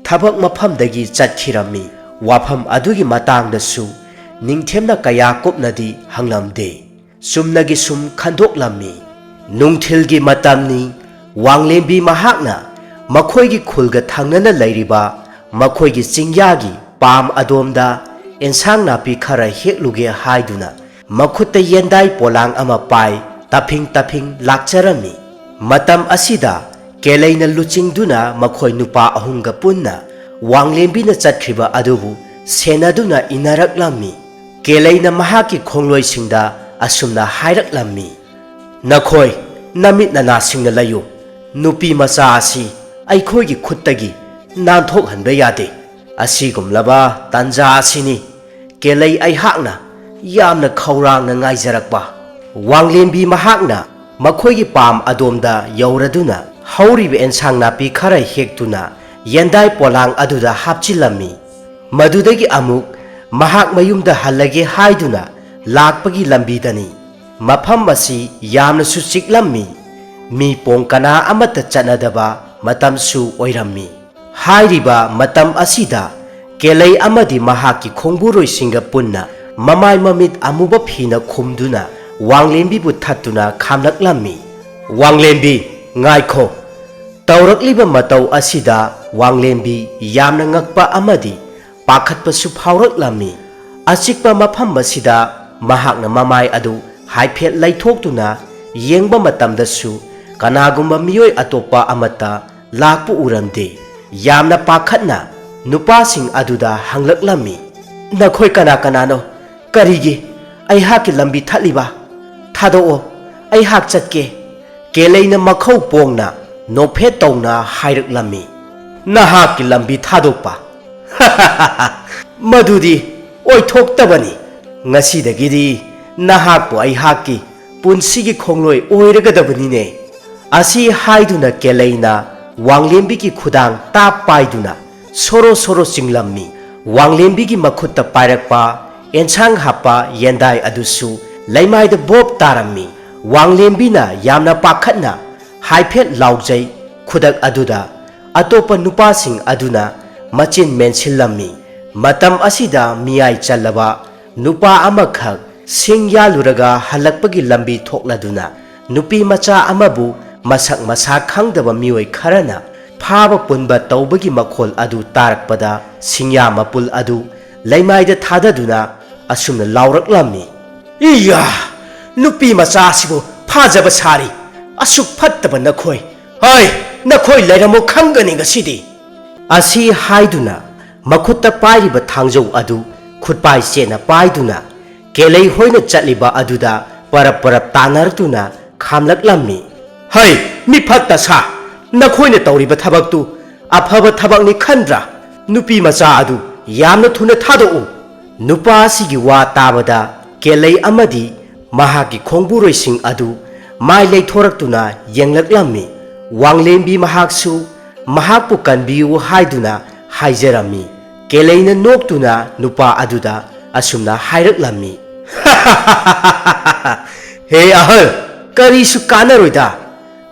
ꯊꯕꯛ ꯃꯐꯝꯗꯒꯤ ꯆꯠꯈꯤꯔꯝꯃꯤ꯫ ꯋꯥꯐꯝ ꯑꯗꯨꯒꯤ ꯃꯇꯥꯡꯗꯁꯨ ꯅꯤꯡꯊꯦꯝꯅ ꯀꯌꯥ ꯀꯨꯞꯅꯗꯤ ꯍꯪꯂꯝꯗꯦ꯫ ꯆꯨꯝꯅꯒꯤ ꯁꯨꯝ ꯈꯟꯗꯣꯛꯂꯝꯃꯤ꯫ ꯅꯨꯡꯊꯤꯜꯒꯤ ꯃꯇꯝꯅꯤ꯫ ꯋꯥꯡꯂꯦꯝꯕꯤ ꯃꯍꯥꯛꯅ ꯃꯈꯣꯏꯒꯤ ꯈꯨꯜꯒ ꯊꯪꯅꯅ ꯂꯩꯔꯤꯕ ꯃꯈꯣꯏꯒꯤ ꯆꯤꯡꯌꯥꯒꯤ ꯄꯥꯝ ꯑꯗꯣꯝꯗ ꯑꯦꯟꯁꯥꯡ ꯅꯥꯄꯤ ꯈꯔ ꯍꯦꯛꯂꯨꯒꯦ ꯍꯥꯏꯗꯨꯅ ꯃꯈꯨꯠꯇ ꯌꯦꯟꯗꯥꯏ ꯄꯣꯂꯥꯡ ꯑꯃ ꯄꯥꯏ ꯇꯞꯐꯤꯡ ꯇꯞꯐꯤꯡ ꯂꯥꯛꯆꯔꯝꯃꯤ꯫ ꯃꯇꯝ ꯑꯁꯤꯗ ꯀꯦꯂꯩꯅ ꯂꯨꯆꯤꯡꯗꯨꯅ ꯃꯈꯣꯏ ꯅꯨꯄꯥ ꯑꯍꯨꯝꯒ ꯄꯨꯟꯅ ꯋꯥꯡꯂꯦꯝꯕꯤꯅ ꯆꯠꯈ꯭ꯔꯤꯕ ꯑꯗꯨꯕꯨ ꯁꯦꯟꯅꯗꯨꯅ ꯏꯟꯅꯔꯛꯂꯝꯃꯤ꯫ ꯀꯦꯂꯩꯅ ꯃꯍꯥꯛꯀꯤ ꯈꯣꯡꯂꯣꯏꯁꯤꯡꯗ ꯑꯁꯨꯝꯅ ꯍꯥꯏꯔꯛꯂꯝꯃꯤ, "ꯅꯈꯣꯏ ꯅꯃꯤꯠ ꯅꯅꯥꯁꯤꯡꯅ ꯂꯩꯌꯨ, ꯅꯨꯄꯤ ꯃꯆꯥ ꯑꯁꯤ ꯑꯩꯈꯣꯏꯒꯤ ꯈꯨꯠꯇꯒꯤ ꯅꯥꯟꯊꯣꯛꯍꯟꯕ ꯌꯥꯗꯦ꯫ ꯑꯁꯤꯒꯨꯝꯂꯕ ꯇꯥꯟꯖꯥ ꯑꯁꯤꯅꯤ ꯀꯦꯂꯩ ꯑꯩꯍꯥꯛꯅ ꯌꯥꯝꯅ ꯈꯧꯔꯥꯡꯅ ꯉꯥꯏꯖꯔꯛꯄ꯫" ꯋꯥꯡꯂꯦꯟꯕꯤ ꯃꯍꯥꯛꯅ ꯃꯈꯣꯏꯒꯤ ꯄꯥꯝ ꯑꯗꯣꯝꯗ ꯌꯧꯔꯗꯨꯅ ꯍꯧꯔꯤꯕ ꯑꯦꯟꯁꯥꯡ ꯅꯥꯄꯤ ꯈꯔ ꯍꯦꯛꯇꯨꯅ ꯌꯦꯟꯗꯥꯏ ꯄꯣꯂꯥꯡ ꯑꯗꯨꯗ ꯍꯥꯞꯆꯤꯜꯂꯝꯃꯤ꯫ ꯃꯗꯨꯗꯒꯤ ꯑꯃꯨꯛ ꯃꯍꯥꯛ ꯃꯌꯨꯝꯗ ꯍꯜꯂꯒꯦ ꯍꯥꯏꯗꯨꯅ ꯂꯥꯛꯄꯒꯤ ꯂꯝꯕꯤꯗꯅꯤ꯫ ꯃꯐꯝ ꯑꯁꯤ ꯌꯥꯝꯅꯁꯨ ꯆꯤꯛꯂꯝꯃꯤ꯫ ꯃꯤ ꯄꯣꯡ ꯀꯅꯥ ꯑꯃꯠꯇ ꯆꯠꯅꯗꯕ ꯃꯇꯝꯁꯨ ꯑꯣꯏꯔꯝꯃꯤ꯫ ꯍꯥꯏꯔꯤꯕ ꯃꯇꯝ ꯑꯁꯤꯗ ꯀꯦꯂꯩ ꯑꯃꯗꯤ ꯃꯍꯥꯛꯀꯤ ꯈꯣꯡꯕꯨꯔꯣꯏꯁꯤꯡꯒ ꯄꯨꯟꯅ ꯃꯃꯥꯏ ꯃꯃꯤꯠ ꯑꯃꯨꯕ ꯐꯤꯅ ꯈꯨꯝꯗꯨꯅ ꯋꯥꯡꯂꯦꯟꯕꯤꯕꯨ ꯊꯠꯇꯨꯅ ꯈꯥꯝꯂꯛꯂꯝꯃꯤ꯫ "ꯋꯥꯡꯂꯦꯟꯕꯤ, ꯉꯥꯏꯈꯣ!" ꯇꯧꯔꯛꯂꯤꯕ ꯃꯇꯧ ꯑꯁꯤꯗ ꯋꯥꯡꯂꯦꯟꯕꯤ ꯌꯥꯝꯅ ꯉꯛꯄ ꯑꯃꯗꯤ ꯄꯥꯈꯠꯄꯁꯨ ꯐꯥꯎꯔꯛꯂꯝꯃꯤ꯫ ꯑꯆꯤꯛꯄ ꯃꯐꯝ ꯑꯁꯤꯗ ꯃꯍꯥꯛꯅ ꯃꯃꯥꯏ ꯑꯗꯨ ꯍꯥꯏꯐꯦꯠ ꯂꯩꯊꯣꯛꯇꯨꯅ ꯌꯦꯡꯕ ꯃꯇꯝꯗꯁꯨ ꯀꯅꯥꯒꯨꯝꯕ ꯃꯤꯑꯣꯏ ꯑꯇꯣꯞꯄ ꯑꯃꯠꯇ ꯂꯥꯛꯄ ꯎꯔꯝꯗꯦ꯫ ꯌꯥꯝꯅ ꯄꯥꯈꯠꯅ ꯅꯨꯄꯥꯁꯤꯡ ꯑꯗꯨꯗ ꯍꯪꯂꯛꯂꯝꯃꯤ, "ꯅꯈꯣꯏ ꯀꯅꯥ ꯀꯅꯥꯅꯣ? ꯀꯔꯤꯒꯤ ꯑꯩꯍꯥꯛꯀꯤ ꯂꯝꯕꯤ ꯊꯠꯂꯤꯕ? ꯊꯥꯗꯣꯛꯑꯣ, ꯑꯩꯍꯥꯛ ꯆꯠꯀꯦ꯫" ꯀꯦꯂꯩꯅ ꯃꯈꯧ ꯄꯣꯡꯅ ꯅꯣꯛꯐꯦꯠ ꯇꯧꯅ ꯍꯥꯏꯔꯛꯂꯝꯃꯤ, "ꯅꯍꯥꯛꯀꯤ ꯂꯝꯕꯤ ꯊꯥꯗꯣꯛꯄ? ꯃꯗꯨꯗꯤ ꯑꯣꯏꯊꯣꯛꯇꯕꯅꯤ꯫ ꯉꯁꯤꯗꯒꯤꯗꯤ ꯅꯍꯥꯛꯄꯨ ꯑꯩꯍꯥꯛꯀꯤ ꯄꯨꯟꯁꯤꯒꯤ ꯈꯣꯡꯂꯣꯏ ꯑꯣꯏꯔꯒꯗꯕꯅꯤꯅꯦ꯫" ꯑꯁꯤ ꯍꯥꯏꯗꯨꯅ ꯀꯦꯂꯩꯅ ꯋꯥꯡꯂꯦꯝꯕꯤꯒꯤ ꯈꯨꯗꯥꯡ ꯇꯥꯞ ꯄꯥꯏꯗꯨꯅ ꯁꯣꯔꯣ ꯁꯣꯔꯣ ꯆꯤꯡꯂꯝꯃꯤ꯫ ꯋꯥꯡꯂꯦꯝꯕꯤꯒꯤ ꯃꯈꯨꯠꯇ ꯄꯥꯏꯔꯛꯄ ꯑꯦꯟꯁꯥꯡ ꯍꯥꯞꯄ ꯌꯦꯟꯗꯥꯏ ꯑꯗꯨꯁꯨ ꯂꯩꯃꯥꯏꯗ ꯕꯣꯞ ꯇꯥꯔꯝꯃꯤ꯫ ꯋꯥꯡꯂꯦꯝꯕꯤꯅ ꯌꯥꯝꯅ ꯄꯥꯈꯠꯅ ꯍꯥꯏꯐꯦꯠ ꯂꯥꯎꯖꯩ꯫ ꯈꯨꯗꯛ ꯑꯗꯨꯗ ꯑꯇꯣꯞꯄ ꯅꯨꯄꯥꯁꯤꯡ ꯑꯗꯨꯅ ꯃꯆꯤꯟ ꯃꯦꯟꯁꯤꯜꯂꯝꯃꯤ꯫ ꯃꯇꯝ ꯑꯁꯤꯗ ꯃꯤꯌꯥꯏ ꯆꯜꯂꯕ ꯅꯨꯄꯥ ꯑꯃꯈꯛ ꯁꯤꯡ ꯌꯥꯜꯂꯨꯔꯒ ꯍꯜꯂꯛꯄꯒꯤ ꯂꯝꯕꯤ ꯊꯣꯛꯂꯗꯨꯅ ꯅꯨꯄꯤ ꯃꯆꯥ ꯑꯃꯕꯨ ꯃꯁꯛ ꯃꯁꯥ ꯈꯪꯗꯕ ꯃꯤꯑꯣꯏ ꯈꯔꯅ ꯐꯥꯕ ꯄꯨꯟꯕ ꯇꯧꯕꯒꯤ ꯃꯈꯣꯜ ꯑꯗꯨ ꯇꯥꯔꯛꯄꯗ ꯁꯤꯡꯌꯥ ꯃꯄꯨꯜ ꯑꯗꯨ ꯂꯩꯃꯥꯏꯗ ꯊꯥꯗꯗꯨꯅ ꯑꯁꯨꯝꯅ ꯂꯥꯎꯔꯛꯂꯝꯃꯤ, "ꯏꯌꯥ! ꯅꯨꯄꯤ ꯃꯆꯥ ꯑꯁꯤꯕꯨ ꯐꯥꯖꯕ ꯁꯥꯔꯤ꯫ ꯑꯁꯨꯛ ꯐꯠꯇꯕ ꯅꯈꯣꯏ! ꯍꯩ, ꯅꯈꯣꯏ ꯂꯩꯔꯝꯃꯨ ꯈꯪꯒꯅꯤ ꯉꯁꯤꯗꯤ!" ꯑꯁꯤ ꯍꯥꯏꯗꯨꯅ ꯃꯈꯨꯠꯇ ꯄꯥꯏꯔꯤꯕ ꯊꯥꯡꯖꯧ ꯑꯗꯨ ꯈꯨꯠꯄꯥꯏ ꯆꯦꯠꯅ ꯄꯥꯏꯗꯨꯅ ꯀꯦꯂꯩ ꯍꯣꯏꯅ ꯆꯠꯂꯤꯕ ꯑꯗꯨꯗ ꯄꯔꯞ ꯄꯔꯞ ꯇꯥꯟꯅꯔꯛꯇꯨꯅ ꯈꯥꯝꯂꯛꯂꯝꯃꯤ꯫ "ꯍꯩ, ꯃꯤ ꯐꯠꯇ ꯁꯥ! ꯅꯈꯣꯏꯅ ꯇꯧꯔꯤꯕ ꯊꯕꯛꯇꯨ ꯑꯐꯕ ꯊꯕꯛꯅꯤ ꯈꯟꯗ꯭ꯔꯥ? ꯅꯨꯄꯤ ꯃꯆꯥ ꯑꯗꯨ ꯌꯥꯝꯅ ꯊꯨꯅ ꯊꯥꯗꯣꯛꯎ!" ꯅꯨꯄꯥ ꯑꯁꯤꯒꯤ ꯋꯥ ꯇꯥꯕꯗ ꯀꯦꯂꯩ ꯑꯃꯗꯤ ꯃꯍꯥꯛꯀꯤ ꯈꯣꯡꯕꯨꯔꯣꯏꯁꯤꯡ ꯑꯗꯨ ꯃꯥꯏ ꯂꯩꯊꯣꯔꯛꯇꯨꯅ ꯌꯦꯡꯂꯛꯂꯝꯃꯤ꯫ ꯋꯥꯡꯂꯦꯝꯕꯤ ꯃꯍꯥꯛꯁꯨ ꯃꯍꯥꯛꯄꯨ ꯀꯟꯕꯤꯌꯨ ꯍꯥꯏꯗꯨꯅ ꯍꯥꯏꯖꯔꯝꯃꯤ꯫ ꯀꯦꯂꯩꯅ ꯅꯣꯛꯇꯨꯅ ꯅꯨꯄꯥ ꯑꯗꯨꯗ ꯑꯁꯨꯝꯅ ꯍꯥꯏꯔꯛꯂꯝꯃꯤ, "ꯍꯦ ꯑꯍꯜ, ꯀꯔꯤꯁꯨ ꯀꯥꯟꯅꯔꯣꯏꯗ꯫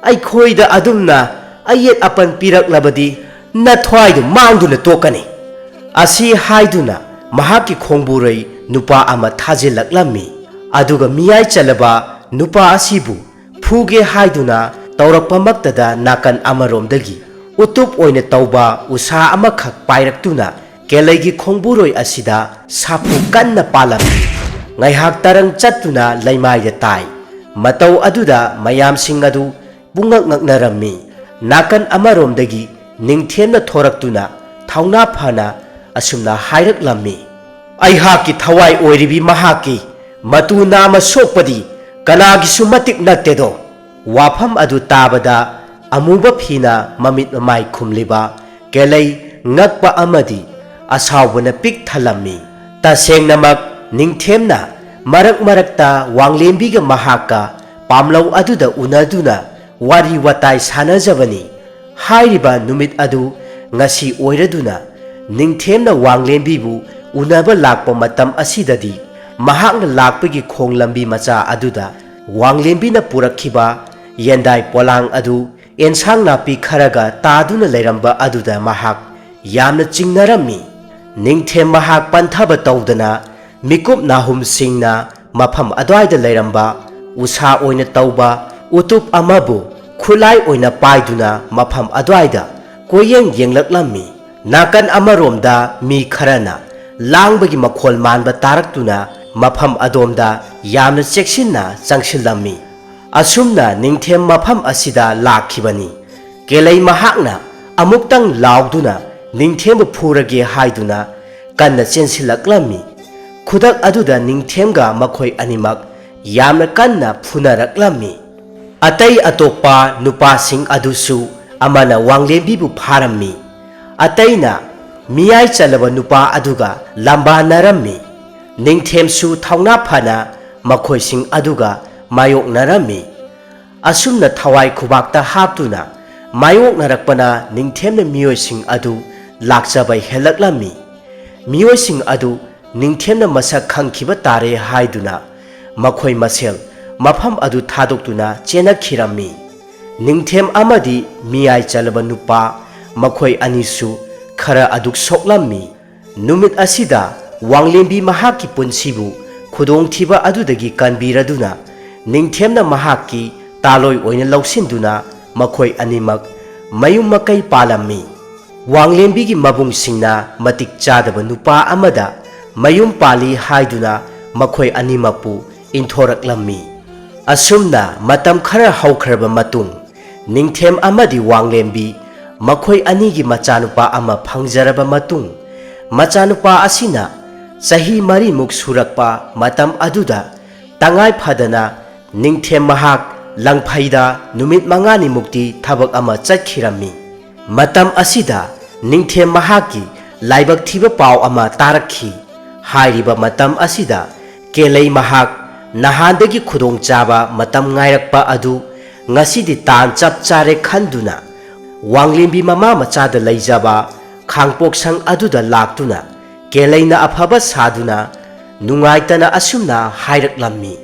ꯑꯩꯈꯣꯏꯗ ꯑꯗꯨꯝꯅ ꯑꯌꯦꯠ ꯑꯄꯟ ꯄꯤꯔꯛꯂꯕꯗꯤ ꯅꯊ꯭ꯋꯥꯏꯗꯨ ꯃꯥꯡꯗꯨꯅ ꯇꯣꯛꯀꯅꯤ"꯫ ꯑꯁꯤ ꯍꯥꯏꯗꯨꯅ ꯃꯍꯥꯛꯀꯤ ꯈꯣꯡꯕꯨꯔꯩ ꯅꯨꯄꯥ ꯑꯃ ꯊꯥꯖꯤꯜꯂꯛꯂꯝꯃꯤ꯫ ꯑꯗꯨꯒ ꯃꯤꯌꯥꯏ ꯆꯜꯂꯕ ꯅꯨꯄꯥ ꯑꯁꯤꯕꯨ ꯐꯨꯒꯦ ꯍꯥꯏꯗꯨꯅ ꯇꯧꯔꯛꯄꯃꯛꯇꯗ ꯅꯥꯀꯟ ꯑꯃꯔꯣꯝꯗꯒꯤ ꯎꯇꯨꯞ ꯑꯣꯏꯅ ꯇꯧꯕ ꯎꯁꯥ ꯑꯃꯈꯛ ꯄꯥꯏꯔꯛꯇꯨꯅ ꯀꯦꯂꯩꯒꯤ ꯈꯣꯡꯕꯨꯔꯣꯏ ꯑꯁꯤꯗ ꯁꯥꯐꯨ ꯀꯟꯅ ꯄꯥꯜꯂꯝꯃꯤ꯫ ꯉꯥꯏꯍꯥꯛ ꯇꯔꯪ ꯆꯠꯇꯨꯅ ꯂꯩꯃꯥꯏꯗ ꯇꯥꯏ꯫ ꯃꯇꯧ ꯑꯗꯨꯗ ꯃꯌꯥꯝꯁꯤꯡ ꯑꯗꯨ ꯄꯨꯡꯉꯛ ꯉꯛꯅꯔꯝꯃꯤ꯫ ꯅꯥꯀꯟ ꯑꯃꯔꯣꯝꯗꯒꯤ ꯅꯤꯡꯊꯦꯝꯅ ꯊꯣꯔꯛꯇꯨꯅ ꯊꯧꯅꯥ ꯐꯅ ꯑꯁꯨꯝꯅ ꯍꯥꯏꯔꯛꯂꯝꯃꯤ, "ꯑꯩꯍꯥꯛꯀꯤ ꯊꯋꯥꯏ ꯑꯣꯏꯔꯤꯕꯤ ꯃꯍꯥꯛꯀꯤ ꯃꯇꯨ ꯅꯥꯝꯃ ꯁꯣꯛꯄꯗꯤ ꯀꯅꯥꯒꯤꯁꯨ ꯃꯇꯤꯛ ꯅꯠꯇꯦꯗꯣ"꯫ ꯋꯥꯐꯝ ꯑꯗꯨ ꯇꯥꯕꯗ ꯑꯃꯨꯕ ꯐꯤꯅ ꯃꯃꯤꯠ ꯃꯃꯥꯏ ꯈꯨꯝꯂꯤꯕ ꯀꯦꯂꯩ ꯉꯛꯄ ꯑꯃꯗꯤ ꯑꯁꯥꯎꯕꯅ ꯄꯤꯛ ꯊꯜꯂꯝꯃꯤ꯫ ꯇꯁꯦꯡꯅꯃꯛ ꯅꯤꯡꯊꯦꯝꯅ ꯃꯔꯛ ꯃꯔꯛꯇ ꯋꯥꯡꯂꯦꯝꯕꯤꯒ ꯃꯍꯥꯛꯀ ꯄꯥꯝꯂꯧ ꯑꯗꯨꯗ ꯎꯅꯗꯨꯅ ꯋꯥꯔꯤ ꯋꯥꯇꯥꯏ ꯁꯥꯟꯅꯖꯕꯅꯤ꯫ ꯍꯥꯏꯔꯤꯕ ꯅꯨꯃꯤꯠ ꯑꯗꯨ ꯉꯁꯤ ꯑꯣꯏꯔꯗꯨꯅ ꯅꯤꯡꯊꯦꯝꯅ ꯋꯥꯡꯂꯦꯝꯕꯤꯕꯨ ꯎꯅꯕ ꯂꯥꯛꯄ ꯃꯇꯝ ꯑꯁꯤꯗꯗꯤ ꯃꯍꯥꯛꯅ ꯂꯥꯛꯄꯒꯤ ꯈꯣꯡ ꯂꯝꯕꯤ ꯃꯆꯥ ꯑꯗꯨꯗ ꯋꯥꯡꯂꯦꯝꯕꯤꯅ ꯄꯨꯔꯛꯈꯤꯕ ꯌꯦꯟꯗꯥꯏ ꯄꯣꯂꯥꯡ ꯑꯗꯨ ꯑꯦꯟꯁꯥꯡ ꯅꯥꯄꯤ ꯈꯔꯒ ꯇꯥꯗꯨꯅ ꯂꯩꯔꯝꯕ ꯑꯗꯨꯗ ꯃꯍꯥꯛ ꯌꯥꯝꯅ ꯆꯤꯡꯅꯔꯝꯃꯤ꯫ ꯅꯤꯡꯊꯦꯝ ꯃꯍꯥꯛ ꯄꯟꯊꯕ ꯇꯧꯗꯅ ꯃꯤꯀꯨꯞ ꯅꯥꯍꯨꯝꯁꯤꯡꯅ ꯃꯐꯝ ꯑꯗꯨꯋꯥꯏꯗ ꯂꯩꯔꯝꯕ ꯎꯁꯥ ꯑꯣꯏꯅ ꯇꯧꯕ ꯎꯇꯨꯞ ꯑꯃꯕꯨ ꯈꯨꯠꯂꯥꯏ ꯑꯣꯏꯅ ꯄꯥꯏꯗꯨꯅ ꯃꯐꯝ ꯑꯗꯨꯋꯥꯏꯗ ꯀꯣꯏꯌꯦꯡ ꯌꯦꯡꯂꯛꯂꯝꯃꯤ꯫ ꯅꯥꯀꯟ ꯑꯃꯔꯣꯝꯗ ꯃꯤ ꯈꯔꯅ ꯂꯥꯡꯕꯒꯤ ꯃꯈꯣꯜ ꯃꯥꯟꯕ ꯇꯥꯔꯛꯇꯨꯅ ꯃꯐꯝ ꯑꯗꯣꯝꯗ ꯌꯥꯝꯅ ꯆꯦꯛꯁꯤꯟꯅ ꯆꯪꯁꯤꯜꯂꯝꯃꯤ꯫ ꯑꯁꯨꯝꯅ ꯅꯤꯡꯊꯦꯝ ꯃꯐꯝ ꯑꯁꯤꯗ ꯂꯥꯛꯈꯤꯕꯅꯤ꯫ ꯀꯦꯂꯩ ꯃꯍꯥꯛꯅ ꯑꯃꯨꯛꯇꯪ ꯂꯥꯎꯗꯨꯅ ꯅꯤꯡꯊꯦꯝꯕꯨ ꯐꯨꯔꯒꯦ ꯍꯥꯏꯗꯨꯅ ꯀꯟꯅ ꯆꯦꯟꯁꯤꯜꯂꯛꯂꯝꯃꯤ꯫ ꯈꯨꯗꯛ ꯑꯗꯨꯗ ꯅꯤꯡꯊꯦꯝꯒ ꯃꯈꯣꯏ ꯑꯅꯤꯃꯛ ꯌꯥꯝꯅ ꯀꯟꯅ ꯐꯨꯅꯔꯛꯂꯝꯃꯤ꯫ ꯑꯇꯩ ꯑꯇꯣꯞꯄ ꯅꯨꯄꯥꯁꯤꯡ ꯑꯗꯨꯁꯨ ꯑꯃꯅ ꯋꯥꯡꯂꯦꯝꯕꯤꯕꯨ ꯐꯥꯔꯝꯃꯤ, ꯑꯇꯩꯅ ꯃꯤꯌꯥꯏ ꯆꯜꯂꯕ ꯅꯨꯄꯥ ꯑꯗꯨꯒ ꯂꯝꯕꯥꯅꯔꯝꯃꯤ꯫ ꯅꯤꯡꯊꯦꯝꯁꯨ ꯊꯧꯅꯥ ꯐꯅ ꯃꯈꯣꯏꯁꯤꯡ ꯑꯗꯨꯒ ꯃꯥꯌꯣꯛꯅꯔꯝꯃꯤ꯫ ꯑꯁꯨꯝꯅ ꯊꯋꯥꯏ ꯈꯨꯕꯥꯛꯇ ꯍꯥꯞꯇꯨꯅ ꯃꯥꯌꯣꯛꯅꯔꯛꯄꯅ ꯅꯤꯡꯊꯦꯝꯅ ꯃꯤꯑꯣꯏꯁꯤꯡ ꯑꯗꯨ ꯂꯥꯛꯆꯕ ꯍꯦꯜꯂꯛꯂꯝꯃꯤ꯫ ꯃꯤꯑꯣꯏꯁꯤꯡ ꯑꯗꯨ ꯅꯤꯡꯊꯦꯝꯅ ꯃꯁꯛ ꯈꯪꯈꯤꯕ ꯇꯥꯔꯦ ꯍꯥꯏꯗꯨꯅ ꯃꯈꯣꯏ ꯃꯁꯦꯜ ꯃꯐꯝ ꯑꯗꯨ ꯊꯥꯗꯣꯛꯇꯨꯅ ꯆꯦꯟꯅꯈꯤꯔꯝꯃꯤ꯫ ꯅꯤꯡꯊꯦꯝ ꯑꯃꯗꯤ ꯃꯤꯌꯥꯏ ꯆꯜꯂꯕ ꯅꯨꯄꯥ ꯃꯈꯣꯏ ꯑꯅꯤꯁꯨ ꯈꯔ ꯑꯗꯨꯛ ꯁꯣꯛꯂꯝꯃꯤ꯫ ꯅꯨꯃꯤꯠ ꯑꯁꯤꯗ ꯋꯥꯡꯂꯦꯝꯕꯤ ꯃꯍꯥꯛꯀꯤ ꯄꯨꯟꯁꯤꯕꯨ ꯈꯨꯗꯣꯡꯊꯤꯕ ꯑꯗꯨꯗꯒꯤ ꯀꯟꯕꯤꯔꯗꯨꯅ ꯅꯤꯡꯊꯦꯝꯅ ꯃꯍꯥꯛꯀꯤ ꯇꯥꯂꯣꯏ ꯑꯣꯏꯅ ꯂꯧꯁꯤꯟꯗꯨꯅ ꯃꯈꯣꯏ ꯑꯅꯤꯃꯛ ꯃꯌꯨꯝ ꯃꯀꯩ ꯄꯥꯜꯂꯝꯃꯤ꯫ ꯋꯥꯡꯂꯦꯝꯕꯤꯒꯤ ꯃꯕꯨꯡꯁꯤꯡꯅ ꯃꯇꯤꯛ ꯆꯥꯗꯕ ꯅꯨꯄꯥ ꯑꯃꯗ ꯃꯌꯨꯝ ꯄꯥꯜꯂꯤ ꯍꯥꯏꯗꯨꯅ ꯃꯈꯣꯏ ꯑꯅꯤꯃꯛꯄꯨ ꯏꯟꯊꯣꯔꯛꯂꯝꯃꯤ꯫ ꯑꯁꯨꯝꯅ ꯃꯇꯝ ꯈꯔ ꯍꯧꯈ꯭ꯔꯕ ꯃꯇꯨꯡ, ꯅꯤꯡꯊꯦꯝ ꯑꯃꯗꯤ ꯋꯥꯡꯂꯦꯝꯕꯤ ꯃꯈꯣꯏ ꯑꯅꯤꯒꯤ ꯃꯆꯥꯅꯨꯄꯥ ꯑꯃ ꯐꯪꯖꯔꯕ ꯃꯇꯨꯡ, ꯃꯆꯥꯅꯨꯄꯥ ꯑꯁꯤꯅ ꯆꯍꯤ ꯃꯔꯤꯃꯨꯛ ꯁꯨꯔꯛꯄ ꯃꯇꯝ ꯑꯗꯨꯗ ꯇꯉꯥꯏ ꯐꯗꯅ ꯅꯤꯡꯊꯦꯝ ꯃꯍꯥꯛ ꯂꯪꯐꯩꯗ ꯅꯨꯃꯤꯠ ꯃꯉꯥꯅꯤꯃꯨꯛꯇꯤ ꯊꯕꯛ ꯑꯃ ꯆꯠꯈꯤꯔꯝꯃꯤ꯫ ꯃꯇꯝ ꯑꯁꯤꯗ ꯅꯤꯡꯊꯦꯝ ꯃꯍꯥꯛꯀꯤ ꯂꯥꯏꯕꯛ ꯊꯤꯕ ꯄꯥꯎ ꯑꯃ ꯇꯥꯔꯛꯈꯤ꯫ ꯍꯥꯏꯔꯤꯕ ꯃꯇꯝ ꯑꯁꯤꯗ ꯀꯦꯂꯩ ꯃꯍꯥꯛ ꯅꯍꯥꯟꯗꯒꯤ ꯈꯨꯗꯣꯡꯆꯥꯕ ꯃꯇꯝ ꯉꯥꯏꯔꯛꯄ ꯑꯗꯨ ꯉꯁꯤꯗꯤ ꯇꯥꯟ ꯆꯞ ꯆꯥꯔꯦ ꯈꯟꯗꯨꯅ ꯋꯥꯡꯂꯦꯝꯕꯤ ꯃꯃꯥ ꯃꯆꯥꯗ ꯂꯩꯖꯕ ꯈꯥꯡꯄꯣꯛꯁꯪ ꯑꯗꯨꯗ ꯂꯥꯛꯇꯨꯅ ꯀꯦꯂꯩꯅ ꯑꯐꯕ ꯁꯥꯗꯨꯅ ꯅꯨꯡꯉꯥꯏꯇꯅ ꯑꯁꯨꯝꯅ ꯍꯥꯏꯔꯛꯂꯝꯃꯤ꯫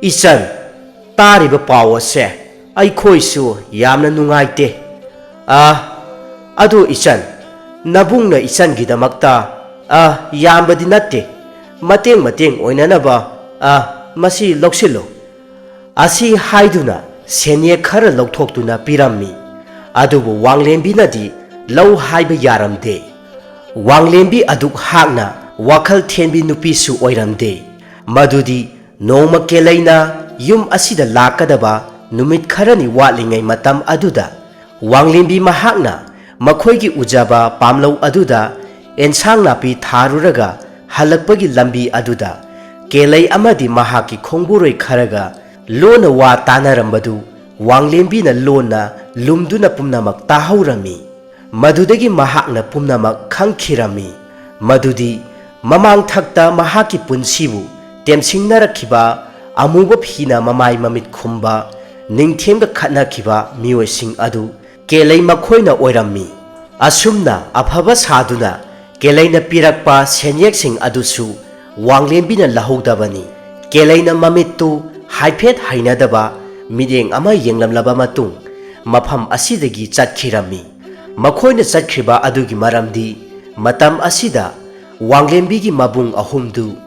ꯏꯆꯟ, ꯇꯥꯔꯤꯕ ꯄꯥꯎ ꯑꯁꯦ ꯑꯩꯈꯣꯏꯁꯨ ꯌꯥꯝꯅ ꯅꯨꯡꯉꯥꯏꯇꯦ꯫ ꯑ, ꯑꯗꯨ ꯏꯆꯟ, ꯅꯕꯨꯡꯅ ꯏꯆꯟꯒꯤꯗꯃꯛꯇ, ꯑ, ꯌꯥꯝꯕꯗꯤ ꯅꯠꯇꯦ, ꯃꯇꯦꯡ ꯃꯇꯦꯡ ꯑꯣꯏꯅꯅꯕ, ꯑ, ꯃꯁꯤ ꯂꯧꯁꯤꯜꯂꯨ꯫ ꯑꯁꯤ ꯍꯥꯏꯗꯨꯅ ꯁꯦꯟꯌꯦꯛ ꯈꯔ ꯂꯧꯊꯣꯛꯇꯨꯅ ꯄꯤꯔꯝꯃꯤ꯫ ꯑꯗꯨꯕꯨ ꯋꯥꯡꯂꯦꯝꯕꯤꯅꯗꯤ ꯂꯧ ꯍꯥꯏꯕ ꯌꯥꯔꯝꯗꯦ꯫ ꯋꯥꯡꯂꯦꯝꯕꯤ ꯑꯗꯨꯛ ꯍꯥꯛꯅ ꯋꯥꯈꯜ ꯊꯦꯟꯕꯤ ꯅꯨꯄꯤꯁꯨ ꯑꯣꯏꯔꯝꯗꯦ꯫ ꯃꯗꯨꯗꯤ ꯅꯣꯡꯃ ꯀꯦꯂꯩꯅ ꯌꯨꯝ ꯑꯁꯤꯗ ꯂꯥꯛꯀꯗꯕ ꯅꯨꯃꯤꯠ ꯈꯔꯅꯤ ꯋꯥꯠꯂꯤꯉꯩ ꯃꯇꯝ ꯑꯗꯨꯗ ꯋꯥꯡꯂꯦꯝꯕꯤ ꯃꯍꯥꯛꯅ ꯃꯈꯣꯏꯒꯤ ꯎꯖꯕ ꯄꯥꯝꯂꯧ ꯑꯗꯨꯗ ꯑꯦꯟꯁꯥꯡ ꯅꯥꯄꯤ ꯊꯥꯔꯨꯔꯒ ꯍꯜꯂꯛꯄꯒꯤ ꯂꯝꯕꯤ ꯑꯗꯨꯗ ꯀꯦꯂꯩ ꯑꯃꯗꯤ ꯃꯍꯥꯛꯀꯤ ꯈꯣꯡꯕꯨꯔꯣꯏ ꯈꯔꯒ ꯂꯣꯟꯅ ꯋꯥ ꯇꯥꯅꯔꯝꯕꯗꯨ ꯋꯥꯡꯂꯦꯝꯕꯤꯅ ꯂꯣꯟꯅ ꯂꯨꯝꯗꯨꯅ ꯄꯨꯝꯅꯃꯛ ꯇꯥꯍꯧꯔꯝꯃꯤ꯫ ꯃꯗꯨꯗꯒꯤ ꯃꯍꯥꯛꯅ ꯄꯨꯝꯅꯃꯛ ꯈꯪꯈꯤꯔꯝꯃꯤ꯫ ꯃꯗꯨꯗꯤ ꯃꯃꯥꯡꯊꯛꯇ ꯃꯍꯥꯛꯀꯤ ꯄꯨꯟꯁꯤꯕꯨ ꯇꯦꯝꯁꯤꯡꯅꯔꯛꯈꯤꯕ, ꯑꯃꯨꯕ ꯐꯤꯅ ꯃꯃꯥꯏ ꯃꯃꯤꯠ ꯈꯨꯝꯕ, ꯅꯤꯡꯊꯦꯝꯒ ꯈꯠꯅꯈꯤꯕ ꯃꯤꯑꯣꯏꯁꯤꯡ ꯑꯗꯨ ꯀꯦꯂꯩ ꯃꯈꯣꯏꯅ ꯑꯣꯏꯔꯝꯃꯤ꯫ ꯑꯁꯨꯝꯅ ꯑꯐꯕ ꯁꯥꯗꯨꯅ ꯀꯦꯂꯩꯅ ꯄꯤꯔꯛꯄ ꯁꯦꯟꯌꯦꯛꯁꯤꯡ ꯑꯗꯨꯁꯨ ꯋꯥꯡꯂꯦꯝꯕꯤꯅ ꯂꯧꯍꯧꯗꯕꯅꯤ꯫ ꯀꯦꯂꯩꯅ ꯃꯃꯤꯠꯇꯨ ꯍꯥꯏꯐꯦꯠ ꯍꯩꯅꯗꯕ ꯃꯤꯠꯌꯦꯡ ꯑꯃ ꯌꯦꯡꯂꯝꯂꯕ ꯃꯇꯨꯡ, ꯃꯐꯝ ꯑꯁꯤꯗꯒꯤ ꯆꯠꯈꯤꯔꯝꯃꯤ꯫ ꯃꯈꯣꯏꯅ ꯆꯠꯈ꯭ꯔꯤꯕ ꯑꯗꯨꯒꯤ ꯃꯔꯝꯗꯤ, ꯃꯇꯝ ꯑꯁꯤꯗ ꯋꯥꯡꯂꯦꯝꯕꯤꯒꯤ ꯃꯕꯨꯡ ꯑꯍꯨꯝꯗꯨ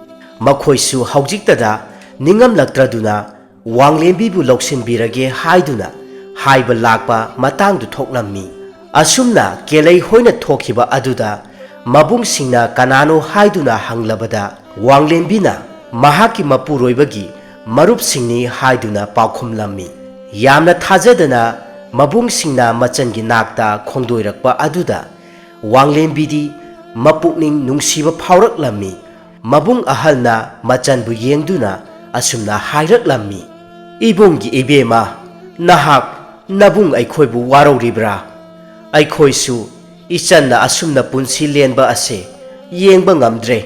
ꯃꯈꯣꯏꯁꯨ ꯍꯧꯖꯤꯛꯇꯗ ꯅꯤꯡꯉꯝꯂꯛꯇ꯭ꯔꯗꯨꯅ ꯋꯥꯡꯂꯦꯝꯕꯤꯕꯨ ꯂꯧꯁꯤꯟꯕꯤꯔꯒꯦ ꯍꯥꯏꯗꯨꯅ ꯍꯥꯏꯕ ꯂꯥꯛꯄ ꯃꯇꯥꯡꯗꯨ ꯊꯣꯛꯂꯝꯃꯤ꯫ ꯑꯁꯨꯝꯅ ꯀꯦꯂꯩ ꯍꯣꯏꯅ ꯊꯣꯛꯈꯤꯕ ꯑꯗꯨꯗ ꯃꯕꯨꯡꯁꯤꯡꯅ ꯀꯅꯥꯅꯣ ꯍꯥꯏꯗꯨꯅ ꯍꯪꯂꯕꯗ, ꯋꯥꯡꯂꯦꯝꯕꯤꯅ ꯃꯍꯥꯛꯀꯤ ꯃꯄꯨꯔꯣꯏꯕꯒꯤ ꯃꯔꯨꯞꯁꯤꯡꯅꯤ ꯍꯥꯏꯗꯨꯅ ꯄꯥꯎꯈꯨꯝꯂꯝꯃꯤ꯫ ꯌꯥꯝꯅ ꯊꯥꯖꯗꯅ ꯃꯕꯨꯡꯁꯤꯡꯅ ꯃꯆꯟꯒꯤ ꯅꯥꯛꯇ ꯈꯣꯡꯗꯣꯏꯔꯛꯄ ꯑꯗꯨꯗ ꯋꯥꯡꯂꯦꯝꯕꯤꯗꯤ ꯃꯄꯨꯛꯅꯤꯡ ꯅꯨꯡꯁꯤꯕ ꯐꯥꯎꯔꯛꯂꯝꯃꯤ꯫ ꯃꯕꯨꯡ ꯑꯍꯜꯅ ꯃꯆꯟꯕꯨ ꯌꯦꯡꯗꯨꯅ ꯑꯁꯨꯝꯅ ꯍꯥꯏꯔꯛꯂꯝꯃꯤ, "ꯏꯕꯨꯡꯒꯤ ꯏꯕꯦꯝꯃ, ꯅꯍꯥꯛ ꯅꯕꯨꯡ ꯑꯩꯈꯣꯏꯕꯨ ꯋꯥꯔꯧꯔꯤꯕ꯭ꯔꯥ? ꯑꯩꯈꯣꯏꯁꯨ ꯏꯆꯟꯅ ꯑꯁꯨꯝꯅ ꯄꯨꯟꯁꯤ ꯂꯦꯟꯕ ꯑꯁꯦ ꯌꯦꯡꯕ ꯉꯝꯗ꯭ꯔꯦ꯫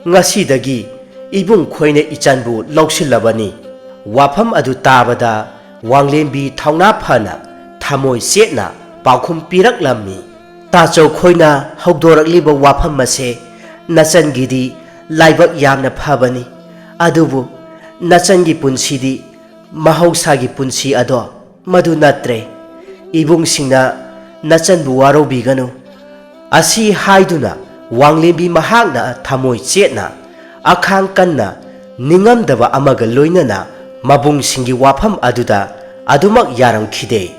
ꯉꯁꯤꯗꯒꯤ ꯏꯕꯨꯡ ꯈꯣꯏꯅ ꯏꯆꯟꯕꯨ ꯂꯧꯁꯤꯜꯂꯕꯅꯤ꯫" ꯋꯥꯐꯝ ꯑꯗꯨ ꯇꯥꯕꯗ ꯋꯥꯡꯂꯦꯝꯕꯤ ꯊꯧꯅꯥ ꯐꯅ ꯊꯃꯣꯏ ꯆꯦꯠꯅ ꯄꯥꯎꯈꯨꯝ ꯄꯤꯔꯛꯂꯝꯃꯤ꯫ "ꯇꯥꯆꯧ ꯈꯣꯏꯅ ꯍꯧꯗꯣꯔꯛꯂꯤꯕ ꯋꯥꯐꯝ ꯑꯁꯦ ꯅꯆꯟꯒꯤꯗꯤ ꯂꯥꯏꯕꯛ ꯌꯥꯝꯅ ꯐꯕꯅꯤ, ꯑꯗꯨꯕꯨ ꯅꯆꯟꯒꯤ ꯄꯨꯟꯁꯤꯗꯤ ꯃꯍꯧꯁꯥꯒꯤ ꯄꯨꯟꯁꯤ ꯑꯗꯣ ꯃꯗꯨ ꯅꯠꯇ꯭ꯔꯦ꯫ ꯏꯕꯨꯡꯁꯤꯡꯅ ꯅꯆꯟꯕꯨ ꯋꯥꯔꯧꯕꯤꯒꯅꯨ꯫" ꯑꯁꯤ ꯍꯥꯏꯗꯨꯅ ꯋꯥꯡꯂꯦꯝꯕꯤ ꯃꯍꯥꯛꯅ ꯊꯃꯣꯏ ꯆꯦꯠꯅ, ꯑꯈꯥꯡ ꯀꯟꯅ, ꯅꯤꯡꯉꯝꯗꯕ ꯑꯃꯒ ꯂꯣꯏꯅꯅ ꯃꯕꯨꯡꯁꯤꯡꯒꯤ ꯋꯥꯐꯝ ꯑꯗꯨꯗ ꯑꯗꯨꯃꯛ ꯌꯥꯔꯝꯈꯤꯗꯦ꯫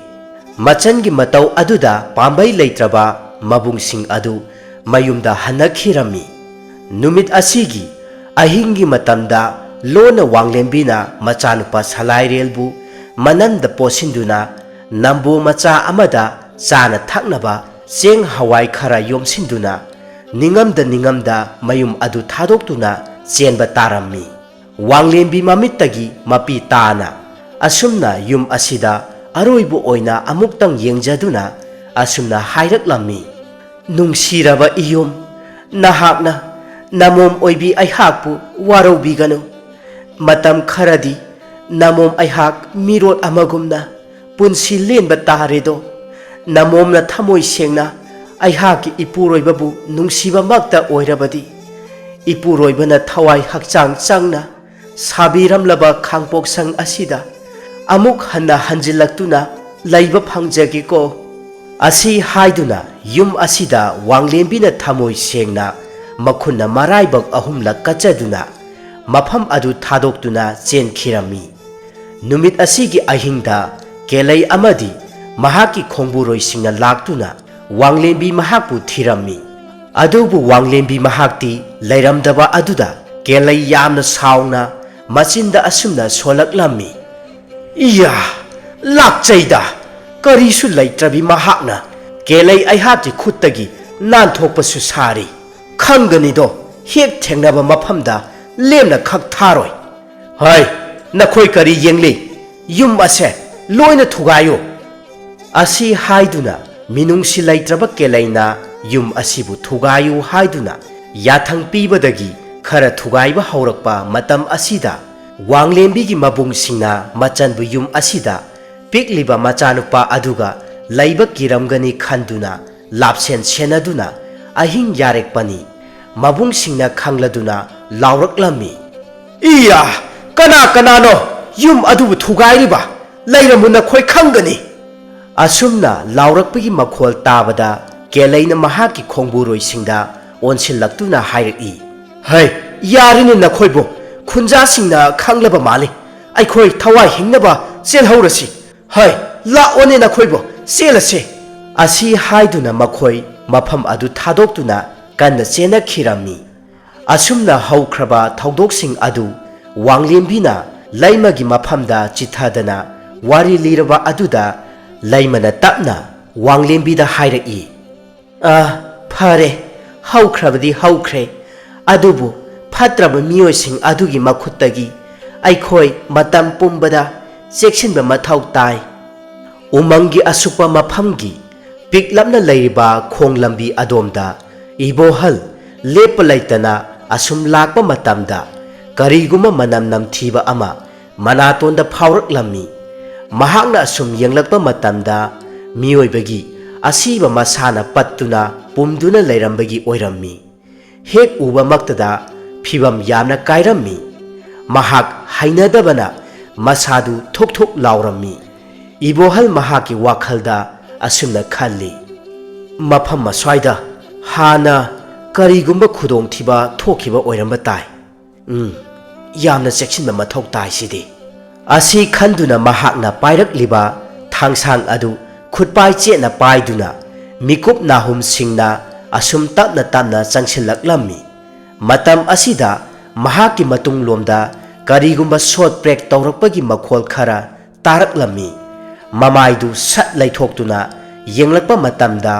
ꯃꯆꯟꯒꯤ ꯃꯇꯧ ꯑꯗꯨꯗ ꯄꯥꯝꯕꯩ ꯂꯩꯇ꯭ꯔꯕ ꯃꯕꯨꯡꯁꯤꯡ ꯑꯗꯨ ꯃꯌꯨꯝꯗ ꯍꯟꯅꯈꯤꯔꯝꯃꯤ꯫ ꯅꯨꯃꯤꯠ ꯑꯁꯤꯒꯤ ꯑꯍꯤꯡꯒꯤ ꯃꯇꯝꯗ ꯂꯣꯟꯅ ꯋꯥꯡꯂꯦꯝꯕꯤꯅ ꯃꯆꯥꯅꯨꯄꯥ ꯁꯂꯥꯏꯔꯦꯜꯕꯨ ꯃꯅꯟꯗ ꯄꯣꯠꯁꯤꯟꯗꯨꯅ ꯅꯝꯕꯣ ꯃꯆꯥ ꯑꯃꯗ ꯆꯥꯅ ꯊꯛꯅꯕ ꯆꯦꯡ ꯍꯋꯥꯏ ꯈꯔ ꯌꯣꯝꯁꯤꯟꯗꯨꯅ ꯅꯤꯡꯉꯝꯗ ꯅꯤꯡꯉꯝꯗ ꯃꯌꯨꯝ ꯑꯗꯨ ꯊꯥꯗꯣꯛꯇꯨꯅ ꯆꯦꯟꯕ ꯇꯥꯔꯝꯃꯤ꯫ ꯋꯥꯡꯂꯦꯝꯕꯤ ꯃꯃꯤꯠꯇꯒꯤ ꯃꯄꯤ ꯇꯥꯅ ꯑꯁꯨꯝꯅ ꯌꯨꯝ ꯑꯁꯤꯗ ꯑꯔꯣꯏꯕ ꯑꯣꯏꯅ ꯑꯃꯨꯛꯇꯪ ꯌꯦꯡꯖꯗꯨꯅ ꯑꯁꯨꯝꯅ ꯍꯥꯏꯔꯛꯂꯝꯃꯤ, "ꯅꯨꯡꯁꯤꯔꯕ ꯏꯌꯨꯝ, ꯅꯍꯥꯛꯅ ꯅꯃꯣꯝ ꯑꯣꯏꯕꯤ ꯑꯩꯍꯥꯛꯄꯨ ꯋꯥꯔꯧꯕꯤꯒꯅꯨ꯫ ꯃꯇꯝ ꯈꯔꯗꯤ ꯅꯃꯣꯝ ꯑꯩꯍꯥꯛ ꯃꯤꯔꯣꯠ ꯑꯃꯒꯨꯝꯅ ꯄꯨꯟꯁꯤ ꯂꯦꯟꯕ ꯇꯥꯔꯦꯗꯣ꯫ ꯅꯃꯣꯝꯅ ꯊꯃꯣꯏ ꯁꯦꯡꯅ ꯑꯩꯍꯥꯛꯀꯤ ꯏꯄꯨꯔꯣꯏꯕꯕꯨ ꯅꯨꯡꯁꯤꯕꯃꯛꯇ ꯑꯣꯏꯔꯕꯗꯤ, ꯏꯄꯨꯔꯣꯏꯕꯅ ꯊꯋꯥꯏ ꯍꯛꯆꯥꯡ ꯆꯪꯅ ꯁꯥꯕꯤꯔꯝꯂꯕ ꯈꯥꯡꯄꯣꯛꯁꯪ ꯑꯁꯤꯗ ꯑꯃꯨꯛ ꯍꯟꯅ ꯍꯟꯖꯤꯜꯂꯛꯇꯨꯅ ꯂꯩꯕ ꯐꯪꯖꯒꯦꯀꯣ"꯫ ꯑꯁꯤ ꯍꯥꯏꯗꯨꯅ ꯌꯨꯝ ꯑꯁꯤꯗ ꯋꯥꯡꯂꯦꯝꯕꯤꯅ ꯊꯃꯣꯏ ꯁꯦꯡꯅ ꯃꯈꯨꯠꯅ ꯃꯔꯥꯏꯕꯛ ꯑꯍꯨꯝꯂꯛ ꯀꯠꯆꯗꯨꯅ ꯃꯐꯝ ꯑꯗꯨ ꯊꯥꯗꯣꯛꯇꯨꯅ ꯆꯦꯟꯈꯤꯔꯝꯃꯤ꯫ ꯅꯨꯃꯤꯠ ꯑꯁꯤꯒꯤ ꯑꯍꯤꯡꯗ ꯀꯦꯂꯩ ꯑꯃꯗꯤ ꯃꯍꯥꯛꯀꯤ ꯈꯣꯡꯕꯨꯔꯣꯏꯁꯤꯡꯅ ꯂꯥꯛꯇꯨꯅ ꯋꯥꯡꯂꯦꯝꯕꯤ ꯃꯍꯥꯛꯄꯨ ꯊꯤꯔꯝꯃꯤ꯫ ꯑꯗꯨꯕꯨ ꯋꯥꯡꯂꯦꯝꯕꯤ ꯃꯍꯥꯛꯇꯤ ꯂꯩꯔꯝꯗꯕ ꯑꯗꯨꯗ ꯀꯦꯂꯩ ꯌꯥꯝꯅ ꯁꯥꯎꯅ ꯃꯆꯤꯟꯗ ꯑꯁꯨꯝꯅ ꯁꯣꯜꯂꯛꯂꯝꯃꯤ, "ꯏꯌꯥ! ꯂꯥꯛꯆꯩꯗ! ꯀꯔꯤꯁꯨ ꯂꯩꯇ꯭ꯔꯕꯤ ꯃꯍꯥꯛꯅ ꯀꯦꯂꯩ ꯑꯩꯍꯥꯛꯀꯤ ꯈꯨꯠꯇꯒꯤ ꯅꯥꯟꯊꯣꯛꯄꯁꯨ ꯁꯥꯔꯤ꯫ ꯈꯪꯒꯅꯤꯗꯣ, ꯍꯦꯛ ꯊꯦꯡꯅꯕ ꯃꯐꯝꯗ ꯂꯦꯝꯅ ꯈꯛ ꯊꯥꯔꯣꯏ꯫ ꯍꯩ, ꯅꯈꯣꯏ ꯀꯔꯤ ꯌꯦꯡꯂꯤ? ꯌꯨꯝ ꯑꯁꯦ ꯂꯣꯏꯅ ꯊꯨꯒꯥꯏꯌꯨ!" ꯑꯁꯤ ꯍꯥꯏꯗꯨꯅ ꯃꯤꯅꯨꯡꯁꯤ ꯂꯩꯇ꯭ꯔꯕ ꯀꯦꯂꯩꯅ ꯌꯨꯝ ꯑꯁꯤꯕꯨ ꯊꯨꯒꯥꯏꯌꯨ ꯍꯥꯏꯗꯨꯅ ꯌꯥꯊꯪ ꯄꯤꯕꯗꯒꯤ ꯈꯔ ꯊꯨꯒꯥꯏꯕ ꯍꯧꯔꯛꯄ ꯃꯇꯝ ꯑꯁꯤꯗ ꯋꯥꯡꯂꯦꯝꯕꯤꯒꯤ ꯃꯕꯨꯡꯁꯤꯡꯅ ꯃꯆꯟꯕꯨ ꯌꯨꯝ ꯑꯁꯤꯗ ꯄꯤꯛꯂꯤꯕ ꯃꯆꯥꯅꯨꯄꯥ ꯑꯗꯨꯒ ꯂꯩꯕ ꯀꯤꯔꯝꯒꯅꯤ ꯈꯟꯗꯨꯅ ꯂꯥꯞꯁꯦꯟ ꯁꯦꯟꯅꯗꯨꯅ ꯑꯍꯤꯡ ꯌꯥꯔꯦꯛꯄꯅꯤ꯫ ꯃꯕꯨꯡꯁꯤꯡꯅ ꯈꯪꯂꯗꯨꯅ ꯂꯥꯎꯔꯛꯂꯝꯃꯤ, "ꯏꯌꯥ! ꯀꯅꯥ ꯀꯅꯥꯅꯣ ꯌꯨꯝ ꯑꯗꯨꯕꯨ ꯊꯨꯒꯥꯏꯔꯤꯕ? ꯂꯩꯔꯝꯃꯨ, ꯅꯈꯣꯏ ꯈꯪꯒꯅꯤ!" ꯑꯁꯨꯝꯅ ꯂꯥꯎꯔꯛꯄꯒꯤ ꯃꯈꯣꯜ ꯇꯥꯕꯗ ꯀꯦꯂꯩꯅ ꯃꯍꯥꯛꯀꯤ ꯈꯣꯡꯕꯨꯔꯣꯏꯁꯤꯡꯗ ꯑꯣꯟꯁꯤꯜꯂꯛꯇꯨꯅ ꯍꯥꯏꯔꯛꯏ, "ꯍꯩ, ꯌꯥꯔꯤꯅꯦ ꯅꯈꯣꯏꯕꯨ! ꯈꯨꯟꯖꯥꯁꯤꯡꯅ ꯈꯪꯂꯕ ꯃꯥꯜꯂꯤ꯫ ꯑꯩꯈꯣꯏ ꯊꯋꯥꯏ ꯍꯤꯡꯅꯕ ꯆꯦꯜꯍꯧꯔꯁꯤ꯫ ꯍꯩ, ꯂꯥꯛꯑꯣꯅꯦ ꯅꯈꯣꯏꯕꯨ, ꯆꯦꯜꯂꯁꯦ!" ꯑꯁꯤ ꯍꯥꯏꯗꯨꯅ ꯃꯈꯣꯏ ꯃꯐꯝ ꯑꯗꯨ ꯊꯥꯗꯣꯛꯇꯨꯅ ꯀꯟꯅ ꯆꯦꯟꯅꯈꯤꯔꯝꯃꯤ꯫ ꯑꯁꯨꯝꯅ ꯍꯧꯈ꯭ꯔꯕ ꯊꯧꯗꯣꯛꯁꯤꯡ ꯑꯗꯨ ꯋꯥꯡꯂꯦꯝꯕꯤꯅ ꯂꯩꯃꯒꯤ ꯃꯐꯝꯗ ꯆꯤꯊꯗꯅ ꯋꯥꯔꯤ ꯂꯤꯔꯕ ꯑꯗꯨꯗ ꯂꯩꯃꯅ ꯇꯞꯅ ꯋꯥꯡꯂꯦꯝꯕꯤꯗ ꯍꯥꯏꯔꯛꯏ, "ꯑ, ꯐꯔꯦ, ꯍꯧꯈ꯭ꯔꯕꯗꯤ ꯍꯧꯈ꯭ꯔꯦ, ꯑꯗꯨꯕꯨ ꯐꯠꯇ꯭ꯔꯕ ꯃꯤꯑꯣꯏꯁꯤꯡ ꯑꯗꯨꯒꯤ ꯃꯈꯨꯠꯇꯒꯤ ꯑꯩꯈꯣꯏ ꯃꯇꯝ ꯄꯨꯝꯕꯗ ꯆꯦꯛꯁꯤꯟꯕ ꯃꯊꯧ ꯇꯥꯏ꯫ ꯎꯃꯪꯒꯤ ꯑꯁꯨꯛꯄ ꯃꯐꯝꯒꯤ ꯄꯤꯛꯂꯞꯅ ꯂꯩꯔꯤꯕ ꯈꯣꯡ ꯂꯝꯕꯤ ꯑꯗꯣꯝꯗ ꯏꯕꯣꯍꯜ ꯂꯦꯞꯄ ꯂꯩꯇꯅ ꯑꯁꯨꯝ ꯂꯥꯛꯄ ꯃꯇꯝꯗ, ꯀꯔꯤꯒꯨꯝꯕ ꯃꯅꯝ ꯅꯝꯊꯤꯕ ꯑꯃ ꯃꯅꯥꯇꯣꯟꯗ ꯐꯥꯎꯔꯛꯂꯝꯃꯤ꯫ ꯃꯍꯥꯛꯅ ꯑꯁꯨꯝ ꯌꯦꯡꯂꯛꯄ ꯃꯇꯝꯗ, ꯃꯤꯑꯣꯏꯕꯒꯤ ꯑꯁꯤꯕ ꯃꯁꯥꯅ ꯄꯠꯇꯨꯅ ꯄꯨꯝꯗꯨꯅ ꯂꯩꯔꯝꯕꯒꯤ ꯑꯣꯏꯔꯝꯃꯤ꯫ ꯍꯦꯛ ꯎꯕꯃꯛꯇꯗ ꯐꯤꯚꯝ ꯌꯥꯝꯅ ꯀꯥꯏꯔꯝꯃꯤ꯫ ꯃꯍꯥꯛ ꯍꯩꯅꯗꯕꯅ ꯃꯁꯥꯗꯨ ꯊꯨꯛ ꯊꯨꯛ ꯂꯥꯎꯔꯝꯃꯤ꯫ ꯏꯕꯣꯍꯜ ꯃꯍꯥꯛꯀꯤ ꯋꯥꯈꯜꯗ ꯑꯁꯨꯝꯅ ꯈꯜꯂꯤ, "ꯃꯐꯝ ꯑꯁ꯭ꯋꯥꯏꯗ ꯍꯥꯟꯅ ꯀꯔꯤꯒꯨꯝꯕ ꯈꯨꯗꯣꯡꯊꯤꯕ ꯊꯣꯛꯈꯤꯕ ꯑꯣꯏꯔꯝꯕ ꯇꯥꯏ꯫ ꯎꯝ, ꯌꯥꯝꯅ ꯆꯦꯛꯁꯤꯟꯕ ꯃꯊꯧ ꯇꯥꯏ ꯁꯤꯗꯤ"꯫ ꯑꯁꯤ ꯈꯟꯗꯨꯅ ꯃꯍꯥꯛꯅ ꯄꯥꯏꯔꯛꯂꯤꯕ ꯊꯥꯡꯁꯥꯡ ꯑꯗꯨ ꯈꯨꯠꯄꯥꯏ ꯆꯦꯠꯅ ꯄꯥꯏꯗꯨꯅ ꯃꯤꯀꯨꯞ ꯅꯥꯍꯨꯝꯁꯤꯡꯅ ꯑꯁꯨꯝ ꯇꯞꯅ ꯇꯞꯅ ꯆꯪꯁꯤꯜꯂꯛꯂꯝꯃꯤ꯫ ꯃꯇꯝ ꯑꯁꯤꯗ ꯃꯍꯥꯛꯀꯤ ꯃꯇꯨꯡꯂꯣꯝꯗ ꯀꯔꯤꯒꯨꯝꯕ ꯁꯣꯠ ꯄ꯭ꯔꯦꯛ ꯇꯧꯔꯛꯄꯒꯤ ꯃꯈꯣꯜ ꯈꯔ ꯇꯥꯔꯛꯂꯝꯃꯤ꯫ ꯃꯃꯥꯏꯗꯨ ꯁꯠ ꯂꯩꯊꯣꯛꯇꯨꯅ ꯌꯦꯡꯂꯛꯄ ꯃꯇꯝꯗ,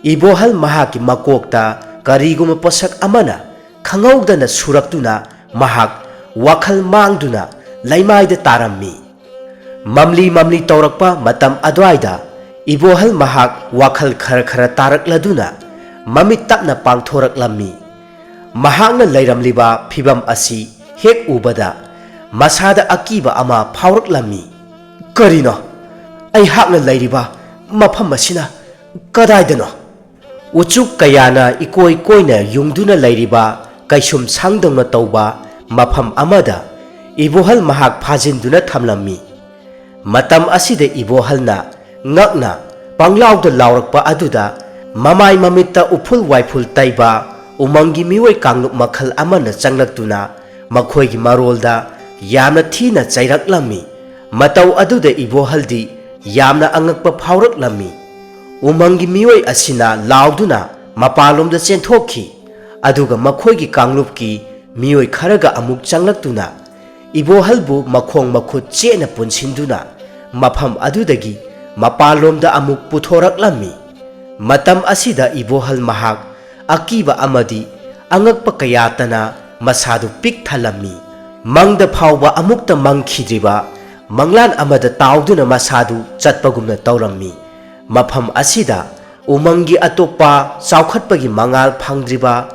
ꯏꯕꯣꯍꯜ ꯃꯍꯥꯛꯀꯤ ꯃꯀꯣꯛꯇ ꯀꯔꯤꯒꯨꯝꯕ ꯄꯣꯠꯁꯛ ꯑꯃꯅ ꯈꯪꯍꯧꯗꯅ ꯁꯨꯔꯛꯇꯨꯅ ꯃꯍꯥꯛ ꯋꯥꯈꯜ ꯃꯥꯡꯗꯨꯅ ꯂꯩꯃꯥꯏꯗ ꯇꯥꯔꯝꯃꯤ꯫ ꯃꯝꯂꯤ ꯃꯝꯂꯤ ꯇꯧꯔꯛꯄ ꯃꯇꯝ ꯑꯗꯨꯋꯥꯏꯗ ꯏꯕꯣꯍꯜ ꯃꯍꯥꯛ ꯋꯥꯈꯜ ꯈꯔ ꯈꯔ ꯇꯥꯔꯛꯂꯗꯨꯅ ꯃꯃꯤꯠ ꯇꯞꯅ ꯄꯥꯡꯊꯣꯔꯛꯂꯝꯃꯤ꯫ ꯃꯍꯥꯛꯅ ꯂꯩꯔꯝꯂꯤꯕ ꯐꯤꯚꯝ ꯑꯁꯤ ꯍꯦꯛ ꯎꯕꯗ ꯃꯁꯥꯗ ꯑꯀꯤꯕ ꯑꯃ ꯐꯥꯎꯔꯛꯂꯝꯃꯤ꯫ "ꯀꯔꯤꯅꯣ? ꯑꯩꯍꯥꯛꯅ ꯂꯩꯔꯤꯕ ꯃꯐꯝ ꯑꯁꯤꯅ ꯀꯗꯥꯏꯗꯅꯣ?" ꯎꯆꯨꯛ ꯀꯌꯥꯅ ꯏꯀꯣꯏ ꯀꯣꯏꯅ ꯌꯨꯡꯗꯨꯅ ꯂꯩꯔꯤꯕ ꯀꯩꯁꯨꯝ ꯁꯪꯗꯧꯅ ꯇꯧꯕ ꯃꯐꯝ ꯑꯃꯗ ꯏꯕꯣꯍꯜ ꯃꯍꯥꯛ ꯐꯥꯖꯤꯟꯗꯨꯅ ꯊꯝꯂꯝꯃꯤ꯫ ꯃꯇꯝ ꯑꯁꯤꯗ ꯏꯕꯣꯍꯜꯅ ꯉꯛꯅ ꯄꯪꯂꯥꯎꯗ ꯂꯥꯎꯔꯛꯄ ꯑꯗꯨꯗ ꯃꯃꯥꯏ ꯃꯃꯤꯠꯇ ꯎꯐꯨꯜ ꯋꯥꯏꯐꯨꯜ ꯇꯩꯕ ꯎꯃꯪꯒꯤ ꯃꯤꯑꯣꯏ ꯀꯥꯡꯂꯨꯞ ꯃꯈꯜ ꯑꯃꯅ ꯆꯪꯂꯛꯇꯨꯅ ꯃꯈꯣꯏꯒꯤ ꯃꯔꯣꯜꯗ ꯌꯥꯝꯅ ꯊꯤꯅ ꯆꯩꯔꯛꯂꯝꯃꯤ꯫ ꯃꯇꯧ ꯑꯗꯨꯗ ꯏꯕꯣꯍꯜꯗꯤ ꯌꯥꯝꯅ ꯑꯉꯛꯄ ꯐꯥꯎꯔꯛꯂꯝꯃꯤ꯫ ꯎꯃꯪꯒꯤ ꯃꯤꯑꯣꯏ ꯑꯁꯤꯅ ꯂꯥꯎꯗꯨꯅ ꯃꯄꯥꯟꯂꯣꯝꯗ ꯆꯦꯟꯊꯣꯛꯈꯤ꯫ ꯑꯗꯨꯒ ꯃꯈꯣꯏꯒꯤ ꯀꯥꯡꯂꯨꯞꯀꯤ ꯃꯤꯑꯣꯏ ꯈꯔꯒ ꯑꯃꯨꯛ ꯆꯪꯂꯛꯇꯨꯅ ꯏꯕꯣꯍꯜꯕꯨ ꯃꯈꯣꯡ ꯃꯈꯨꯠ ꯆꯦꯠꯅ ꯄꯨꯟꯁꯤꯟꯗꯨꯅ ꯃꯐꯝ ꯑꯗꯨꯗꯒꯤ ꯃꯄꯥꯟꯂꯣꯝꯗ ꯑꯃꯨꯛ ꯄꯨꯊꯣꯔꯛꯂꯝꯃꯤ꯫ ꯃꯇꯝ ꯑꯁꯤꯗ ꯏꯕꯣꯍꯜ ꯃꯍꯥꯛ ꯑꯀꯤꯕ ꯑꯃꯗꯤ ꯑꯉꯛꯄ ꯀꯌꯥꯇꯅ ꯃꯁꯥꯗꯨ ꯄꯤꯛ ꯊꯜꯂꯝꯃꯤ꯫ ꯃꯪꯗ ꯐꯥꯎꯕ ꯑꯃꯨꯛꯇ ꯃꯪꯈꯤꯗ꯭ꯔꯤꯕ ꯃꯪꯂꯥꯟ ꯑꯃꯗ ꯇꯥꯎꯗꯨꯅ ꯃꯁꯥꯗꯨ ꯆꯠꯄꯒꯨꯝꯅ ꯇꯧꯔꯝꯃꯤ꯫ ꯃꯐꯝ ꯑꯁꯤꯗ ꯎꯃꯪꯒꯤ ꯑꯇꯣꯞꯄ ꯆꯥꯎꯈꯠꯄꯒꯤ ꯃꯉꯥꯜ ꯐꯪꯗ꯭ꯔꯤꯕ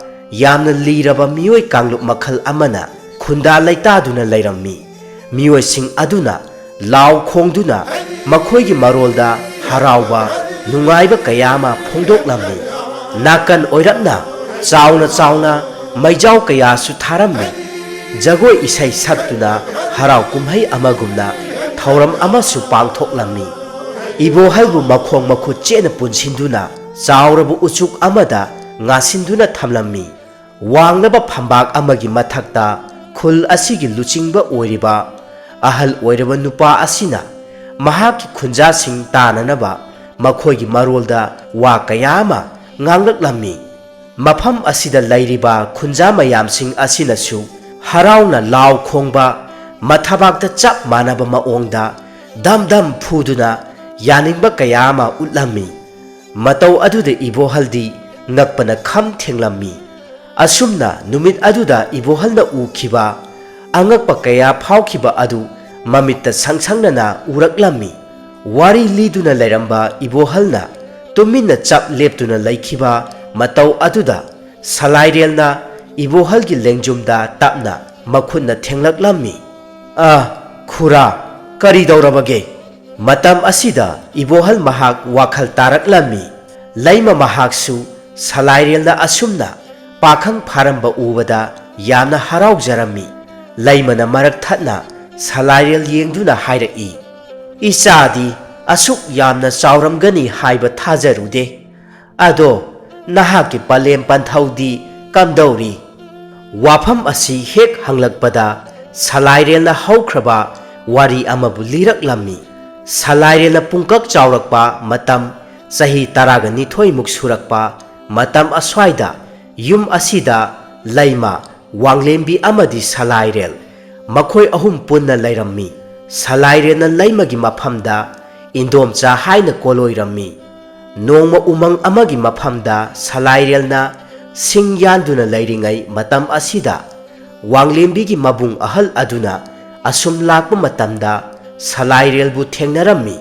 ꯌꯥꯝꯅ ꯂꯤꯔꯕ ꯃꯤꯑꯣꯏ ꯀꯥꯡꯂꯨꯞ ꯃꯈꯜ ꯑꯃꯅ ꯈꯨꯟꯗꯥ ꯂꯩꯇꯥꯗꯨꯅ ꯂꯩꯔꯝꯃꯤ꯫ ꯃꯤꯑꯣꯏꯁꯤꯡ ꯑꯗꯨꯅ ꯂꯥꯎ ꯈꯣꯡꯗꯨꯅ ꯃꯈꯣꯏꯒꯤ ꯃꯔꯣꯜꯗ ꯍꯔꯥꯎꯕ, ꯅꯨꯡꯉꯥꯏꯕ ꯀꯌꯥ ꯑꯃ ꯐꯣꯡꯗꯣꯛꯂꯝꯃꯤ꯫ ꯅꯥꯀꯟ ꯑꯣꯏꯔꯞꯅ ꯆꯥꯎꯅ ꯆꯥꯎꯅ ꯃꯩꯖꯥꯎ ꯀꯌꯥꯁꯨ ꯊꯥꯔꯝꯃꯤ꯫ ꯖꯒꯣꯏ ꯏꯁꯩ ꯁꯛꯇꯨꯅ ꯍꯔꯥꯎ ꯀꯨꯝꯍꯩ ꯑꯃꯒꯨꯝꯅ ꯊꯧꯔꯝ ꯑꯃꯁꯨ ꯄꯥꯡꯊꯣꯛꯂꯝꯃꯤ꯫ ꯏꯕꯣꯍꯜꯕꯨ ꯃꯈꯣꯡ ꯃꯈꯨꯠ ꯆꯦꯠꯅ ꯄꯨꯟꯁꯤꯟꯗꯨꯅ ꯆꯥꯎꯔꯕ ꯎꯆꯨꯛ ꯑꯃꯗ ꯉꯥꯁꯤꯟꯗꯨꯅ ꯊꯝꯂꯝꯃꯤ꯫ ꯋꯥꯡꯂꯕ ꯐꯝꯕꯥꯛ ꯑꯃꯒꯤ ꯃꯊꯛꯇ ꯈꯨꯜ ꯑꯁꯤꯒꯤ ꯂꯨꯆꯤꯡꯕ ꯑꯣꯏꯔꯤꯕ ꯑꯍꯜ ꯑꯣꯏꯔꯕ ꯅꯨꯄꯥ ꯑꯁꯤꯅ ꯃꯍꯥꯛꯀꯤ ꯈꯨꯟꯖꯥꯁꯤꯡ ꯇꯥꯅꯅꯕ ꯃꯈꯣꯏꯒꯤ ꯃꯔꯣꯜꯗ ꯋꯥ ꯀꯌꯥ ꯑꯃ ꯉꯥꯡꯂꯛꯂꯝꯃꯤ꯫ ꯃꯐꯝ ꯑꯁꯤꯗ ꯂꯩꯔꯤꯕ ꯈꯨꯟꯖꯥ ꯃꯌꯥꯝꯁꯤꯡ ꯑꯁꯤꯅꯁꯨ ꯍꯔꯥꯎꯅ ꯂꯥꯎ ꯈꯣꯡꯕ, ꯃꯊꯕꯥꯛꯇ ꯆꯞ ꯃꯥꯟꯅꯕ ꯃꯑꯣꯡꯗ ꯙꯝ ꯙꯝ ꯐꯨꯗꯨꯅ ꯌꯥꯅꯤꯡꯕ ꯀꯌꯥ ꯑꯃ ꯎꯠꯂꯝꯃꯤ꯫ ꯃꯇꯧ ꯑꯗꯨꯗ ꯏꯕꯣꯍꯜꯗꯤ ꯉꯛꯄꯅ ꯈꯝ ꯊꯦꯡꯂꯝꯃꯤ꯫ ꯑꯁꯨꯝꯅ ꯅꯨꯃꯤꯠ ꯑꯗꯨꯗ ꯏꯕꯣꯍꯜꯅ ꯎꯈꯤꯕ ꯑꯉꯛꯄ ꯀꯌꯥ ꯐꯥꯎꯈꯤꯕ ꯑꯗꯨ ꯃꯃꯤꯠꯇ ꯁꯪꯁꯪꯅꯅ ꯎꯔꯛꯂꯝꯃꯤ꯫ ꯋꯥꯔꯤ ꯂꯤꯗꯨꯅ ꯂꯩꯔꯝꯕ ꯏꯕꯣꯍꯜꯅ ꯇꯨꯃꯤꯟꯅ ꯆꯞ ꯂꯦꯞꯇꯨꯅ ꯂꯩꯈꯤꯕ ꯃꯇꯧ ꯑꯗꯨꯗ ꯁꯂꯥꯏꯔꯦꯜꯅ ꯏꯕꯣꯍꯜꯒꯤ ꯂꯦꯡꯖꯨꯝꯗ ꯇꯞꯅ ꯃꯈꯨꯠꯅ ꯊꯦꯡꯂꯛꯂꯝꯃꯤ꯫ "ꯑ, ꯈꯨꯔꯥ, ꯀꯔꯤ ꯇꯧꯔꯕꯒꯦ?" ꯃꯇꯝ ꯑꯁꯤꯗ ꯏꯕꯣꯍꯜ ꯃꯍꯥꯛ ꯋꯥꯈꯜ ꯇꯥꯔꯛꯂꯝꯃꯤ꯫ ꯂꯩꯃ ꯃꯍꯥꯛꯁꯨ ꯁꯂꯥꯏꯔꯦꯜꯅ ꯑꯁꯨꯝꯅ ꯄꯥꯈꯪ ꯐꯥꯔꯝꯕ ꯎꯕꯗ ꯌꯥꯝꯅ ꯍꯔꯥꯎꯖꯔꯝꯃꯤ꯫ ꯂꯩꯃꯅ ꯃꯔꯛ ꯊꯠꯅ ꯁꯂꯥꯏꯔꯦꯜ ꯌꯦꯡꯗꯨꯅ ꯍꯥꯏꯔꯛꯏ, "ꯏꯆꯥꯗꯤ ꯑꯁꯨꯛ ꯌꯥꯝꯅ ꯆꯥꯎꯔꯝꯒꯅꯤ ꯍꯥꯏꯕ ꯊꯥꯖꯔꯨꯗꯦ꯫ ꯑꯗꯣ ꯅꯍꯥꯛꯀꯤ ꯄꯂꯦꯝ ꯄꯟꯊꯧꯗꯤ ꯀꯝꯗꯧꯔꯤ?" ꯋꯥꯐꯝ ꯑꯁꯤ ꯍꯦꯛ ꯍꯪꯂꯛꯄꯗ ꯁꯂꯥꯏꯔꯦꯜꯅ ꯍꯧꯈ꯭ꯔꯕ ꯋꯥꯔꯤ ꯑꯃꯕꯨ ꯂꯤꯔꯛꯂꯝꯃꯤ꯫ ꯁꯂꯥꯏꯔꯦꯜꯅ ꯄꯨꯡꯀꯛ ꯆꯥꯎꯔꯛꯄ ꯃꯇꯝ, ꯆꯍꯤ ꯇꯔꯥꯒ ꯅꯤꯊꯣꯏꯃꯨꯛ ꯁꯨꯔꯛꯄ ꯃꯇꯝ ꯑꯁ꯭ꯋꯥꯏꯗ ꯌꯨꯝ ꯑꯁꯤꯗ ꯂꯩꯃ, ꯋꯥꯡꯂꯦꯝꯕꯤ ꯑꯃꯗꯤ ꯁꯂꯥꯏꯔꯦꯜ ꯃꯈꯣꯏ ꯑꯍꯨꯝ ꯄꯨꯟꯅ ꯂꯩꯔꯝꯃꯤ꯫ ꯁꯂꯥꯏꯔꯦꯜꯅ ꯂꯩꯃꯒꯤ ꯃꯐꯝꯗ ꯏꯟꯗꯣꯝꯆꯥ ꯍꯥꯏꯅ ꯀꯣꯂꯣꯏꯔꯝꯃꯤ꯫ ꯅꯣꯡꯃ ꯎꯃꯪ ꯑꯃꯒꯤ ꯃꯐꯝꯗ ꯁꯂꯥꯏꯔꯦꯜꯅ ꯁꯤꯡ ꯌꯥꯟꯗꯨꯅ ꯂꯩꯔꯤꯉꯩ ꯃꯇꯝ ꯑꯁꯤꯗ, ꯋꯥꯡꯂꯦꯝꯕꯤꯒꯤ ꯃꯕꯨꯡ ꯑꯍꯜ ꯑꯗꯨꯅ ꯑꯁꯨꯝ ꯂꯥꯛꯄ ꯃꯇꯝꯗ ꯁꯂꯥꯏꯔꯦꯜꯕꯨ ꯊꯦꯡꯅꯔꯝꯃꯤ꯫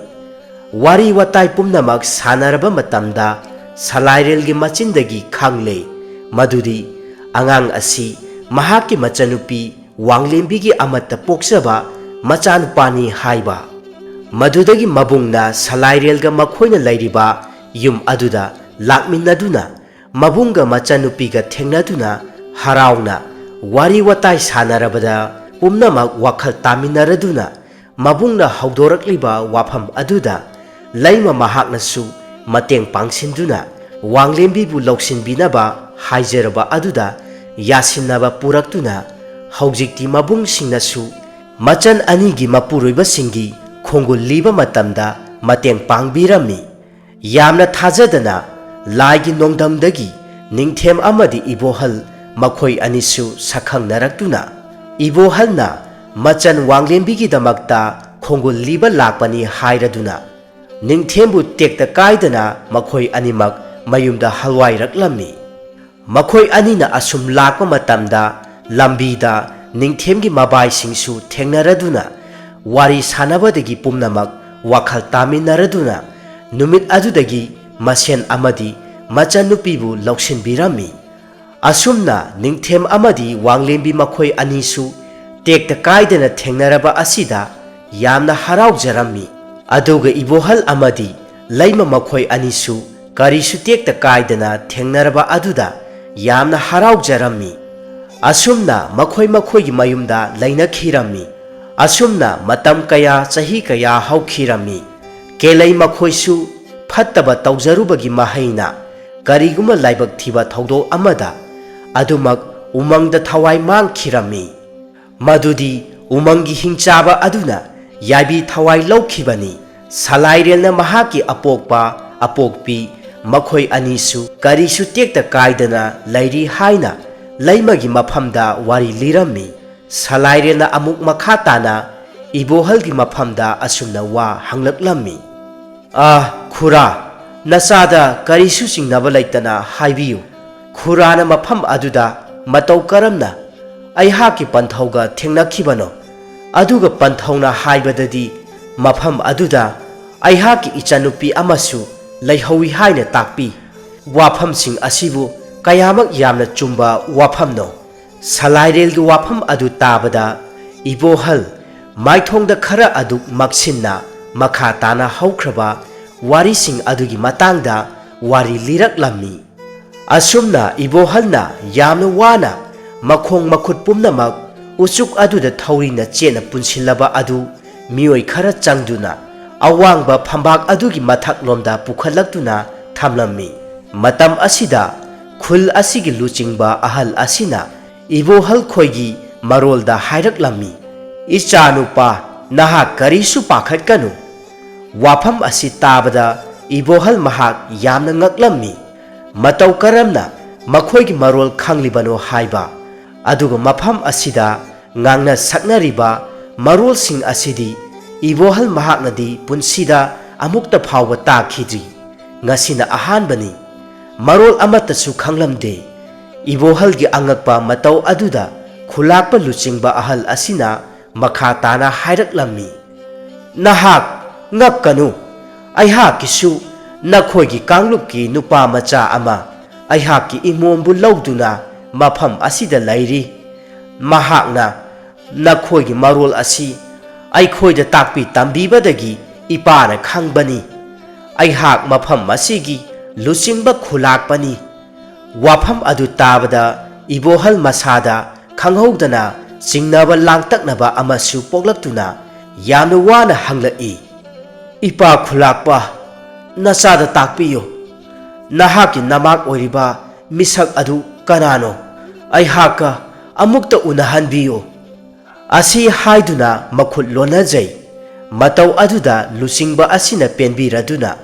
ꯋꯥꯔꯤ ꯋꯥꯇꯥꯏ ꯄꯨꯝꯅꯃꯛ ꯁꯥꯟꯅꯔꯕ ꯃꯇꯝꯗ ꯁꯂꯥꯏꯔꯦꯜꯒꯤ ꯃꯆꯤꯟꯗꯒꯤ ꯈꯪꯂꯦ ꯃꯗꯨꯗꯤ ꯑꯉꯥꯡ ꯑꯁꯤ ꯃꯍꯥꯛꯀꯤ ꯃꯆꯟꯅꯨꯄꯤ ꯋꯥꯡꯂꯦꯝꯕꯤꯒꯤ ꯑꯃꯠꯇ ꯄꯣꯛꯆꯕ ꯃꯆꯥꯅꯨꯄꯥꯅꯤ ꯍꯥꯏꯕ꯫ ꯃꯗꯨꯗꯒꯤ ꯃꯕꯨꯡꯅ ꯁꯂꯥꯏꯔꯦꯜꯒ ꯃꯈꯣꯏꯅ ꯂꯩꯔꯤꯕ ꯌꯨꯝ ꯑꯗꯨꯗ ꯂꯥꯛꯃꯤꯟꯅꯗꯨꯅ, ꯃꯕꯨꯡꯒ ꯃꯆꯟꯅꯨꯄꯤꯒ ꯊꯦꯡꯅꯗꯨꯅ ꯍꯔꯥꯎꯅ ꯋꯥꯔꯤ ꯋꯥꯇꯥꯏ ꯁꯥꯟꯅꯔꯕꯗ, ꯄꯨꯝꯅꯃꯛ ꯋꯥꯈꯜ ꯇꯥꯃꯤꯟꯅꯔꯗꯨꯅ ꯃꯕꯨꯡꯅ ꯍꯧꯗꯣꯔꯛꯂꯤꯕ ꯋꯥꯐꯝ ꯑꯗꯨꯗ ꯂꯩꯃ ꯃꯍꯥꯛꯅꯁꯨ ꯃꯇꯦꯡ ꯄꯥꯡꯁꯤꯟꯗꯨꯅ ꯋꯥꯡꯂꯦꯝꯕꯤꯕꯨ ꯂꯧꯁꯤꯟꯕꯤꯅꯕ ꯍꯥꯏꯖꯔꯕ ꯑꯗꯨꯗ ꯌꯥꯁꯤꯟꯅꯕ ꯄꯨꯔꯛꯇꯨꯅ ꯍꯧꯖꯤꯛꯇꯤ ꯃꯕꯨꯡꯁꯤꯡꯅꯁꯨ ꯃꯆꯟ ꯑꯅꯤꯒꯤ ꯃꯄꯨꯔꯣꯏꯕꯁꯤꯡꯒꯤ ꯈꯣꯡꯒꯨꯜ ꯂꯤꯕ ꯃꯇꯝꯗ ꯃꯇꯦꯡ ꯄꯥꯡꯕꯤꯔꯝꯃꯤ꯫ ꯌꯥꯝꯅ ꯊꯥꯖꯗꯅ ꯂꯥꯏꯒꯤ ꯅꯣꯡꯗꯝꯗꯒꯤ ꯅꯤꯡꯊꯦꯝ ꯑꯃꯗꯤ ꯏꯕꯣꯍꯜ ꯃꯈꯣꯏ ꯑꯅꯤꯁꯨ ꯁꯛꯈꯪꯅꯔꯛꯇꯨꯅ, ꯏꯕꯣꯍꯜꯅ ꯃꯆꯟ ꯋꯥꯡꯂꯦꯝꯕꯤꯒꯤꯗꯃꯛꯇ ꯈꯣꯡꯒꯨꯜ ꯂꯤꯕ ꯂꯥꯛꯄꯅꯤ ꯍꯥꯏꯔꯗꯨꯅ, ꯅꯤꯡꯊꯦꯝꯕꯨ ꯇꯦꯛꯇ ꯀꯥꯏꯗꯅ ꯃꯈꯣꯏ ꯑꯅꯤꯃꯛ ꯃꯌꯨꯝꯗ ꯍꯜꯋꯥꯏꯔꯛꯂꯝꯃꯤ꯫ ꯃꯈꯣꯏ ꯑꯅꯤꯅ ꯑꯁꯨꯝ ꯂꯥꯛꯄ ꯃꯇꯝꯗ ꯂꯝꯕꯤꯗ ꯅꯤꯡꯊꯦꯝꯒꯤ ꯃꯕꯥꯏꯁꯤꯡꯁꯨ ꯊꯦꯡꯅꯔꯗꯨꯅ ꯋꯥꯔꯤ ꯁꯥꯟꯅꯕꯗꯒꯤ ꯄꯨꯝꯅꯃꯛ ꯋꯥꯈꯜ ꯇꯥꯃꯤꯟꯅꯔꯗꯨꯅ ꯅꯨꯃꯤꯠ ꯑꯗꯨꯗꯒꯤ ꯃꯁꯦꯟ ꯑꯃꯗꯤ ꯃꯆꯟꯅꯨꯄꯤꯕꯨ ꯂꯧꯁꯤꯟꯕꯤꯔꯝꯃꯤ꯫ ꯑꯁꯨꯝꯅ ꯅꯤꯡꯊꯦꯝ ꯑꯃꯗꯤ ꯋꯥꯡꯂꯦꯝꯕꯤ ꯃꯈꯣꯏ ꯑꯅꯤꯁꯨ ꯇꯦꯛꯇ ꯀꯥꯏꯗꯅ ꯊꯦꯡꯅꯔꯕ ꯑꯁꯤꯗ ꯌꯥꯝꯅ ꯍꯔꯥꯎꯖꯔꯝꯃꯤ꯫ ꯑꯗꯨꯒ ꯏꯕꯣꯍꯜ ꯑꯃꯗꯤ ꯂꯩꯃ ꯃꯈꯣꯏ ꯑꯅꯤꯁꯨ ꯀꯔꯤꯁꯨ ꯇꯦꯛꯇ ꯀꯥꯏꯗꯅ ꯊꯦꯡꯅꯔꯕ ꯑꯗꯨꯗ ꯌꯥꯝꯅ ꯍꯔꯥꯎꯖꯔꯝꯃꯤ꯫ ꯑꯁꯨꯝꯅ ꯃꯈꯣꯏ ꯃꯈꯣꯏꯒꯤ ꯃꯌꯨꯝꯗ ꯂꯩꯅꯈꯤꯔꯝꯃꯤ꯫ ꯑꯁꯨꯝꯅ ꯃꯇꯝ ꯀꯌꯥ, ꯆꯍꯤ ꯀꯌꯥ ꯍꯧꯈꯤꯔꯝꯃꯤ꯫ ꯀꯦꯂꯩ ꯃꯈꯣꯏꯁꯨ ꯐꯠꯇꯕ ꯇꯧꯖꯔꯨꯕꯒꯤ ꯃꯍꯩꯅ ꯀꯔꯤꯒꯨꯝꯕ ꯂꯥꯏꯕꯛ ꯊꯤꯕ ꯊꯧꯗꯣꯛ ꯑꯃꯗ ꯑꯗꯨꯃꯛ ꯎꯃꯪꯗ ꯊꯋꯥꯏ ꯃꯥꯡꯈꯤꯔꯝꯃꯤ꯫ ꯃꯗꯨꯗꯤ ꯎꯃꯪꯒꯤ ꯍꯤꯡꯆꯥꯕ ꯑꯗꯨꯅ ꯌꯥꯏꯕꯤ ꯊꯋꯥꯏ ꯂꯧꯈꯤꯕꯅꯤ꯫ ꯁꯂꯥꯏꯔꯦꯜꯅ ꯃꯍꯥꯛꯀꯤ ꯑꯄꯣꯛꯄ, ꯑꯄꯣꯛꯄꯤ ꯃꯈꯣꯏ ꯑꯅꯤꯁꯨ ꯀꯔꯤꯁꯨ ꯇꯦꯛꯇ ꯀꯥꯏꯗꯅ ꯂꯩꯔꯤ ꯍꯥꯏꯅ ꯂꯩꯃꯒꯤ ꯃꯐꯝꯗ ꯋꯥꯔꯤ ꯂꯤꯔꯝꯃꯤ꯫ ꯁꯂꯥꯏꯔꯦꯜꯅ ꯑꯃꯨꯛ ꯃꯈꯥ ꯇꯥꯅ ꯏꯕꯣꯍꯜꯒꯤ ꯃꯐꯝꯗ ꯑꯁꯨꯝꯅ ꯋꯥ ꯍꯪꯂꯛꯂꯝꯃꯤ꯫ "ꯑꯥ, ꯈꯨꯔꯥ, ꯅꯆꯥꯗ ꯀꯔꯤꯁꯨ ꯆꯤꯡꯅꯕ ꯂꯩꯇꯅ ꯍꯥꯏꯕꯤꯌꯨ꯫ ꯈꯨꯔꯥꯅ ꯃꯐꯝ ꯑꯗꯨꯗ ꯃꯇꯧ ꯀꯔꯝꯅ ꯑꯩꯍꯥꯛꯀꯤ ꯄꯟꯊꯧꯒ ꯊꯦꯡꯅꯈꯤꯕꯅꯣ, ꯑꯗꯨꯒ ꯄꯟꯊꯧꯅ ꯍꯥꯏꯕꯗꯗꯤ ꯃꯐꯝ ꯑꯗꯨꯗ ꯑꯩꯍꯥꯛꯀꯤ ꯏꯆꯟꯅꯨꯄꯤ ꯑꯃꯁꯨ ꯂꯩꯍꯧꯏ ꯍꯥꯏꯅ ꯇꯥꯛꯄꯤ꯫ ꯋꯥꯐꯝꯁꯤꯡ ꯑꯁꯤꯕꯨ ꯀꯌꯥꯃꯛ ꯌꯥꯝꯅ ꯆꯨꯝꯕ ꯋꯥꯐꯝꯅꯣ! ꯁꯂꯥꯏꯔꯦꯜꯒꯤ ꯋꯥꯐꯝ ꯑꯗꯨ ꯇꯥꯕꯗ ꯏꯕꯣꯍꯜ ꯃꯥꯏꯊꯣꯡꯗ ꯈꯔ ꯑꯗꯨ ꯃꯛꯁꯤꯟꯅ ꯃꯈꯥ ꯇꯥꯅ ꯍꯧꯈ꯭ꯔꯕ ꯋꯥꯔꯤꯁꯤꯡ ꯑꯗꯨꯒꯤ ꯃꯇꯥꯡꯗ ꯋꯥꯔꯤ ꯂꯤꯔꯛꯂꯝꯃꯤ꯫ ꯑꯁꯨꯝꯅ ꯏꯕꯣꯍꯜꯅ ꯌꯥꯝꯅ ꯋꯥꯅ ꯃꯈꯣꯡ ꯃꯈꯨꯠ ꯄꯨꯝꯅꯃꯛ ꯎꯆꯨꯛ ꯑꯗꯨꯗ ꯊꯧꯔꯤꯅ ꯆꯦꯠꯅ ꯄꯨꯟꯁꯤꯜꯂꯕ ꯑꯗꯨ ꯃꯤꯑꯣꯏ ꯈꯔ ꯆꯪꯗꯨꯅ ꯑꯋꯥꯡꯕ ꯐꯝꯕꯥꯛ ꯑꯗꯨꯒꯤ ꯃꯊꯛꯂꯣꯝꯗ ꯄꯨꯈꯠꯂꯛꯇꯨꯅ ꯊꯝꯂꯝꯃꯤ꯫ ꯃꯇꯝ ꯑꯁꯤꯗ ꯈꯨꯜ ꯑꯁꯤꯒꯤ ꯂꯨꯆꯤꯡꯕ ꯑꯍꯜ ꯑꯁꯤꯅ ꯏꯕꯣꯍꯜ ꯈꯣꯏꯒꯤ ꯃꯔꯣꯜꯗ ꯍꯥꯏꯔꯛꯂꯝꯃꯤ, "ꯏꯆꯥꯅꯨꯄꯥ, ꯅꯍꯥꯛ ꯀꯔꯤꯁꯨ ꯄꯥꯈꯠꯀꯅꯨ꯫" ꯋꯥꯐꯝ ꯑꯁꯤ ꯇꯥꯕꯗ ꯏꯕꯣꯍꯜ ꯃꯍꯥꯛ ꯌꯥꯝꯅ ꯉꯛꯂꯝꯃꯤ꯫ ꯃꯇꯧ ꯀꯔꯝꯅ ꯃꯈꯣꯏꯒꯤ ꯃꯔꯣꯜ ꯈꯪꯂꯤꯕꯅꯣ ꯍꯥꯏꯕ, ꯑꯗꯨꯒ ꯃꯐꯝ ꯑꯁꯤꯗ ꯉꯥꯡꯅ ꯁꯛꯅꯔꯤꯕ ꯃꯔꯣꯜꯁꯤꯡ ꯑꯁꯤꯗꯤ ꯏꯕꯣꯍꯜ ꯃꯍꯥꯛꯅꯗꯤ ꯄꯨꯟꯁꯤꯗ ꯑꯃꯨꯛꯇ ꯐꯥꯎꯕ ꯇꯥꯈꯤꯗ꯭ꯔꯤ꯫ ꯉꯁꯤꯅ ꯑꯍꯥꯟꯕꯅꯤ꯫ ꯃꯔꯣꯜ ꯑꯃꯠꯇꯁꯨ ꯈꯪꯂꯝꯗꯦ꯫ ꯏꯕꯣꯍꯜꯒꯤ ꯑꯉꯛꯄ ꯃꯇꯧ ꯑꯗꯨꯗ ꯈꯨꯂꯥꯛꯄ ꯂꯨꯆꯤꯡꯕ ꯑꯍꯜ ꯑꯁꯤꯅ ꯃꯈꯥ ꯇꯥꯅ ꯍꯥꯏꯔꯛꯂꯝꯃꯤ, "ꯅꯍꯥꯛ ꯉꯛꯀꯅꯨ꯫ ꯑꯩꯍꯥꯛꯀꯤꯁꯨ ꯅꯈꯣꯏꯒꯤ ꯀꯥꯡꯂꯨꯞꯀꯤ ꯅꯨꯄꯥ ꯃꯆꯥ ꯑꯃ ꯑꯩꯍꯥꯛꯀꯤ ꯏꯃꯣꯝꯕꯨ ꯂꯧꯗꯨꯅ ꯃꯐꯝ ꯑꯁꯤꯗ ꯂꯩꯔꯤ꯫ ꯃꯍꯥꯛꯅ ꯅꯈꯣꯏꯒꯤ ꯃꯔꯣꯜ ꯑꯁꯤ ꯑꯩꯈꯣꯏꯗ ꯇꯥꯛꯄꯤ ꯇꯝꯕꯤꯕꯗꯒꯤ ꯏꯄꯥꯅ ꯈꯪꯕꯅꯤ꯫ ꯑꯩꯍꯥꯛ ꯃꯐꯝ ꯑꯁꯤꯒꯤ ꯂꯨꯆꯤꯡꯕ ꯈꯨꯂꯥꯛꯄꯅꯤ꯫" ꯋꯥꯐꯝ ꯑꯗꯨ ꯇꯥꯕꯗ ꯏꯕꯣꯍꯜ ꯃꯁꯥꯗ ꯈꯪꯍꯧꯗꯅ ꯆꯤꯡꯅꯕ ꯂꯥꯡꯇꯛꯅꯕ ꯑꯃꯁꯨ ꯄꯣꯛꯂꯛꯇꯨꯅ ꯌꯥꯝꯅ ꯋꯥꯅ ꯍꯪꯂꯛꯏ, "ꯏꯄꯥ ꯈꯨꯂꯥꯛꯄ, ꯅꯆꯥꯗ ꯇꯥꯛꯄꯤꯌꯨ꯫ ꯅꯍꯥꯛꯀꯤ ꯅꯃꯥꯛ ꯑꯣꯏꯔꯤꯕ ꯃꯤꯁꯛ ꯑꯗꯨ ꯀꯅꯥꯅꯣ? ꯑꯩꯍꯥꯛꯀ ꯑꯃꯨꯛꯇ ꯎꯅꯍꯟꯕꯤꯌꯨ꯫" ꯑꯁꯤ ꯍꯥꯏꯗꯨꯅ ꯃꯈꯨꯠ ꯂꯣꯟꯅꯖꯩ꯫ ꯃꯇꯧ ꯑꯗꯨꯗ ꯂꯨꯆꯤꯡꯕ ꯑꯁꯤꯅ ꯄꯦꯟꯕꯤꯔꯗꯨꯅ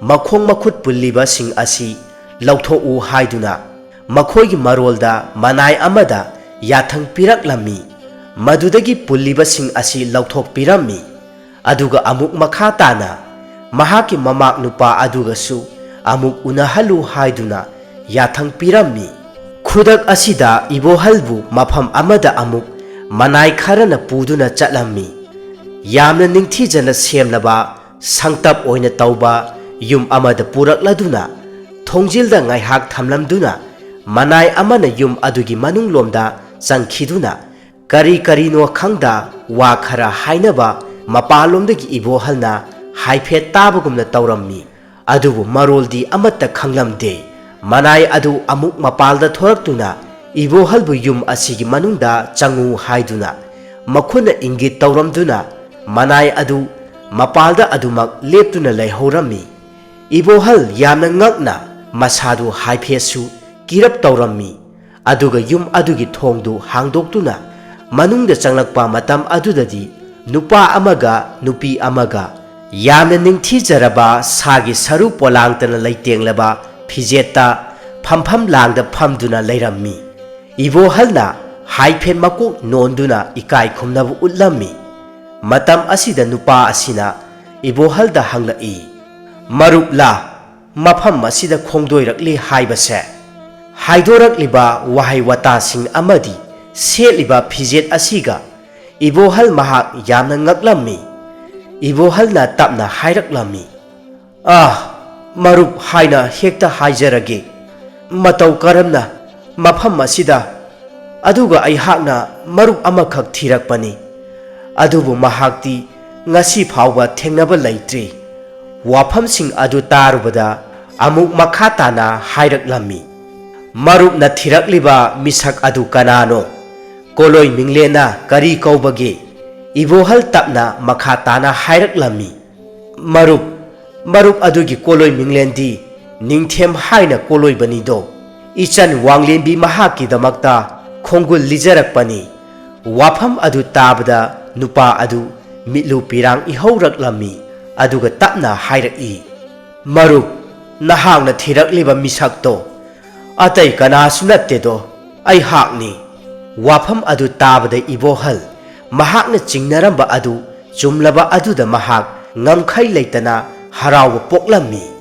ꯃꯈꯣꯡ ꯃꯈꯨꯠ ꯄꯨꯜꯂꯤꯕꯁꯤꯡ ꯑꯁꯤ ꯂꯧꯊꯣꯛꯎ ꯍꯥꯏꯗꯨꯅ ꯃꯈꯣꯏꯒꯤ ꯃꯔꯣꯜꯗ ꯃꯅꯥꯏ ꯑꯃꯗ ꯌꯥꯊꯪ ꯄꯤꯔꯛꯂꯝꯃꯤ꯫ ꯃꯗꯨꯗꯒꯤ ꯄꯨꯜꯂꯤꯕꯁꯤꯡ ꯑꯁꯤ ꯂꯧꯊꯣꯛꯄꯤꯔꯝꯃꯤ꯫ ꯑꯗꯨꯒ ꯑꯃꯨꯛ ꯃꯈꯥ ꯇꯥꯅ ꯃꯍꯥꯛꯀꯤ ꯃꯃꯥꯛ ꯅꯨꯄꯥ ꯑꯗꯨꯒꯁꯨ ꯑꯃꯨꯛ ꯎꯅꯍꯜꯂꯨ ꯍꯥꯏꯗꯨꯅ ꯌꯥꯊꯪ ꯄꯤꯔꯝꯃꯤ꯫ ꯈꯨꯗꯛ ꯑꯁꯤꯗ ꯏꯕꯣꯍꯜꯕꯨ ꯃꯐꯝ ꯑꯃꯗ ꯑꯃꯨꯛ ꯃꯅꯥꯏ ꯈꯔꯅ ꯄꯨꯗꯨꯅ ꯆꯠꯂꯝꯃꯤ꯫ ꯌꯥꯝꯅ ꯅꯤꯡꯊꯤꯖꯅ ꯁꯦꯝꯂꯕ ꯁꯪꯇꯞ ꯑꯣꯏꯅ ꯇꯧꯕ ꯌꯨꯝ ꯑꯃꯗ ꯄꯨꯔꯛꯂꯗꯨꯅ ꯊꯣꯡꯖꯤꯜꯗ ꯉꯥꯏꯍꯥꯛ ꯊꯝꯂꯝꯗꯨꯅ ꯃꯅꯥꯏ ꯑꯃꯅ ꯌꯨꯝ ꯑꯗꯨꯒꯤ ꯃꯅꯨꯡꯂꯣꯝꯗ ꯆꯪꯈꯤꯗꯨꯅ ꯀꯔꯤ ꯀꯔꯤꯅꯣ ꯈꯪꯗ ꯋꯥ ꯈꯔ ꯍꯥꯏꯅꯕ ꯃꯄꯥꯟꯂꯣꯝꯗꯒꯤ ꯏꯕꯣꯍꯜꯅ ꯍꯥꯏꯐꯦꯠ ꯇꯥꯕꯒꯨꯝꯅ ꯇꯧꯔꯝꯃꯤ꯫ ꯑꯗꯨꯕꯨ ꯃꯔꯣꯜꯗꯤ ꯑꯃꯠꯇ ꯈꯪꯂꯝꯗꯦ꯫ ꯃꯅꯥꯏ ꯑꯗꯨ ꯑꯃꯨꯛ ꯃꯄꯥꯜꯗ ꯊꯣꯔꯛꯇꯨꯅ ꯏꯕꯣꯍꯜꯕꯨ ꯌꯨꯝ ꯑꯁꯤꯒꯤ ꯃꯅꯨꯡꯗ ꯆꯪꯉꯨ ꯍꯥꯏꯗꯨꯅ ꯃꯈꯨꯠꯅ ꯏꯪꯒꯤꯠ ꯇꯧꯔꯝꯗꯨꯅ ꯃꯅꯥꯏ ꯑꯗꯨ ꯃꯄꯥꯜꯗ ꯑꯗꯨꯃꯛ ꯂꯦꯞꯇꯨꯅ ꯂꯩꯍꯧꯔꯝꯃꯤ꯫ ꯏꯕꯣꯍꯜ ꯌꯥꯝꯅ ꯉꯛꯅ ꯃꯁꯥꯗꯨ ꯍꯥꯏꯐꯦꯠꯁꯨ ꯀꯤꯔꯞ ꯇꯧꯔꯝꯃꯤ꯫ ꯑꯗꯨꯒ ꯌꯨꯝ ꯑꯗꯨꯒꯤ ꯊꯣꯡꯗꯨ ꯍꯥꯡꯗꯣꯛꯇꯨꯅ ꯃꯅꯨꯡꯗ ꯆꯪꯂꯛꯄ ꯃꯇꯝ ꯑꯗꯨꯗꯗꯤ ꯅꯨꯄꯥ ꯑꯃꯒ ꯅꯨꯄꯤ ꯑꯃꯒ ꯌꯥꯝꯅ ꯅꯤꯡꯊꯤꯖꯔꯕ ꯁꯥꯒꯤ ꯁꯔꯨ ꯄꯣꯂꯥꯡꯇꯅ ꯂꯩꯇꯦꯡꯂꯕ ꯐꯤꯖꯦꯠꯇ ꯐꯝꯐꯝ ꯂꯥꯡꯗ ꯐꯝꯗꯨꯅ ꯂꯩꯔꯝꯃꯤ꯫ ꯏꯕꯣꯍꯜꯅ ꯍꯥꯏꯐꯦꯠ ꯃꯀꯣꯛ ꯅꯣꯟꯗꯨꯅ ꯏꯀꯥꯏ ꯈꯨꯝꯅꯕ ꯎꯠꯂꯝꯃꯤ꯫ ꯃꯇꯝ ꯑꯁꯤꯗ ꯅꯨꯄꯥ ꯑꯁꯤꯅ ꯏꯕꯣꯍꯜꯗ ꯍꯪꯂꯛꯏ, "ꯃꯔꯨꯞꯂꯥ ꯃꯐꯝ ꯑꯁꯤꯗ ꯈꯣꯡꯗꯣꯏꯔꯛꯂꯤ ꯍꯥꯏꯕꯁꯦ?" ꯍꯥꯏꯗꯣꯔꯛꯂꯤꯕ ꯋꯥꯍꯩ ꯋꯥꯇꯥꯁꯤꯡ ꯑꯃꯗꯤ ꯁꯦꯠꯂꯤꯕ ꯐꯤꯖꯦꯠ ꯑꯁꯤꯒ ꯏꯕꯣꯍꯜ ꯃꯍꯥꯛ ꯌꯥꯝꯅ ꯉꯛꯂꯝꯃꯤ꯫ ꯏꯕꯣꯍꯜꯅ ꯇꯞꯅ ꯍꯥꯏꯔꯛꯂꯝꯃꯤ, "ꯑꯥ, ꯃꯔꯨꯞ ꯍꯥꯏꯅ ꯍꯦꯛꯇ ꯍꯥꯏꯖꯔꯒꯦ꯫ ꯃꯇꯧ ꯀꯔꯝꯅ ꯃꯐꯝ ꯑꯁꯤꯗ? ꯑꯗꯨꯒ ꯑꯩꯍꯥꯛꯅ ꯃꯔꯨꯞ ꯑꯃꯈꯛ ꯊꯤꯔꯛꯄꯅꯤ꯫ ꯑꯗꯨꯕꯨ ꯃꯍꯥꯛꯇꯤ ꯉꯁꯤ ꯐꯥꯎꯕ ꯊꯦꯡꯅꯕ ꯂꯩꯇ꯭ꯔꯤ꯫" ꯋꯥꯐꯝꯁꯤꯡ ꯑꯗꯨ ꯇꯥꯔꯨꯕꯗ ꯑꯃꯨꯛ ꯃꯈꯥ ꯇꯥꯅ ꯍꯥꯏꯔꯛꯂꯝꯃꯤ, "ꯃꯔꯨꯞꯅ ꯊꯤꯔꯛꯂꯤꯕ ꯃꯤꯁꯛ ꯑꯗꯨ ꯀꯅꯥꯅꯣ? ꯀꯣꯂꯣꯏ ꯃꯤꯡꯂꯦꯟꯅ ꯀꯔꯤ ꯀꯧꯕꯒꯦ?" ꯏꯕꯣꯍꯜ ꯇꯞꯅ ꯃꯈꯥ ꯇꯥꯅ ꯍꯥꯏꯔꯛꯂꯝꯃꯤ, "ꯃꯔꯨꯞ, ꯃꯔꯨꯞ ꯑꯗꯨꯒꯤ ꯀꯣꯂꯣꯏ ꯃꯤꯡꯂꯦꯟꯗꯤ ꯅꯤꯡꯊꯦꯝ ꯍꯥꯏꯅ ꯀꯣꯂꯣꯏꯕꯅꯤꯗꯣ꯫ ꯏꯆꯟ ꯋꯥꯡꯂꯦꯟꯕꯤ ꯃꯍꯥꯛꯀꯤꯗꯃꯛꯇ ꯈꯣꯡꯒꯨꯜ ꯂꯤꯖꯔꯛꯄꯅꯤ꯫" ꯋꯥꯐꯝ ꯑꯗꯨ ꯇꯥꯕꯗ ꯅꯨꯄꯥ ꯑꯗꯨ ꯃꯤꯠꯂꯨ ꯄꯤꯔꯥꯡ ꯏꯍꯧꯔꯛꯂꯝꯃꯤ꯫ ꯑꯗꯨꯒ ꯇꯞꯅ ꯍꯥꯏꯔꯛꯏ, "ꯃꯔꯨꯞ, ꯅꯍꯥꯛꯅ ꯊꯤꯔꯛꯂꯤꯕ ꯃꯤꯁꯛꯇꯣ ꯑꯇꯩ ꯀꯅꯥꯁꯨ ꯅꯠꯇꯦꯗꯣ, ꯑꯩꯍꯥꯛꯅꯤ꯫" ꯋꯥꯐꯝ ꯑꯗꯨ ꯇꯥꯕꯗ ꯏꯕꯣꯍꯜ ꯃꯍꯥꯛꯅ ꯆꯤꯡꯅꯔꯝꯕ ꯑꯗꯨ ꯆꯨꯝꯂꯕ ꯑꯗꯨꯗ ꯃꯍꯥꯛ ꯉꯝꯈꯩ ꯂꯩꯇꯅ ꯍꯔꯥꯎꯕ ꯄꯣꯛꯂꯝꯃꯤ꯫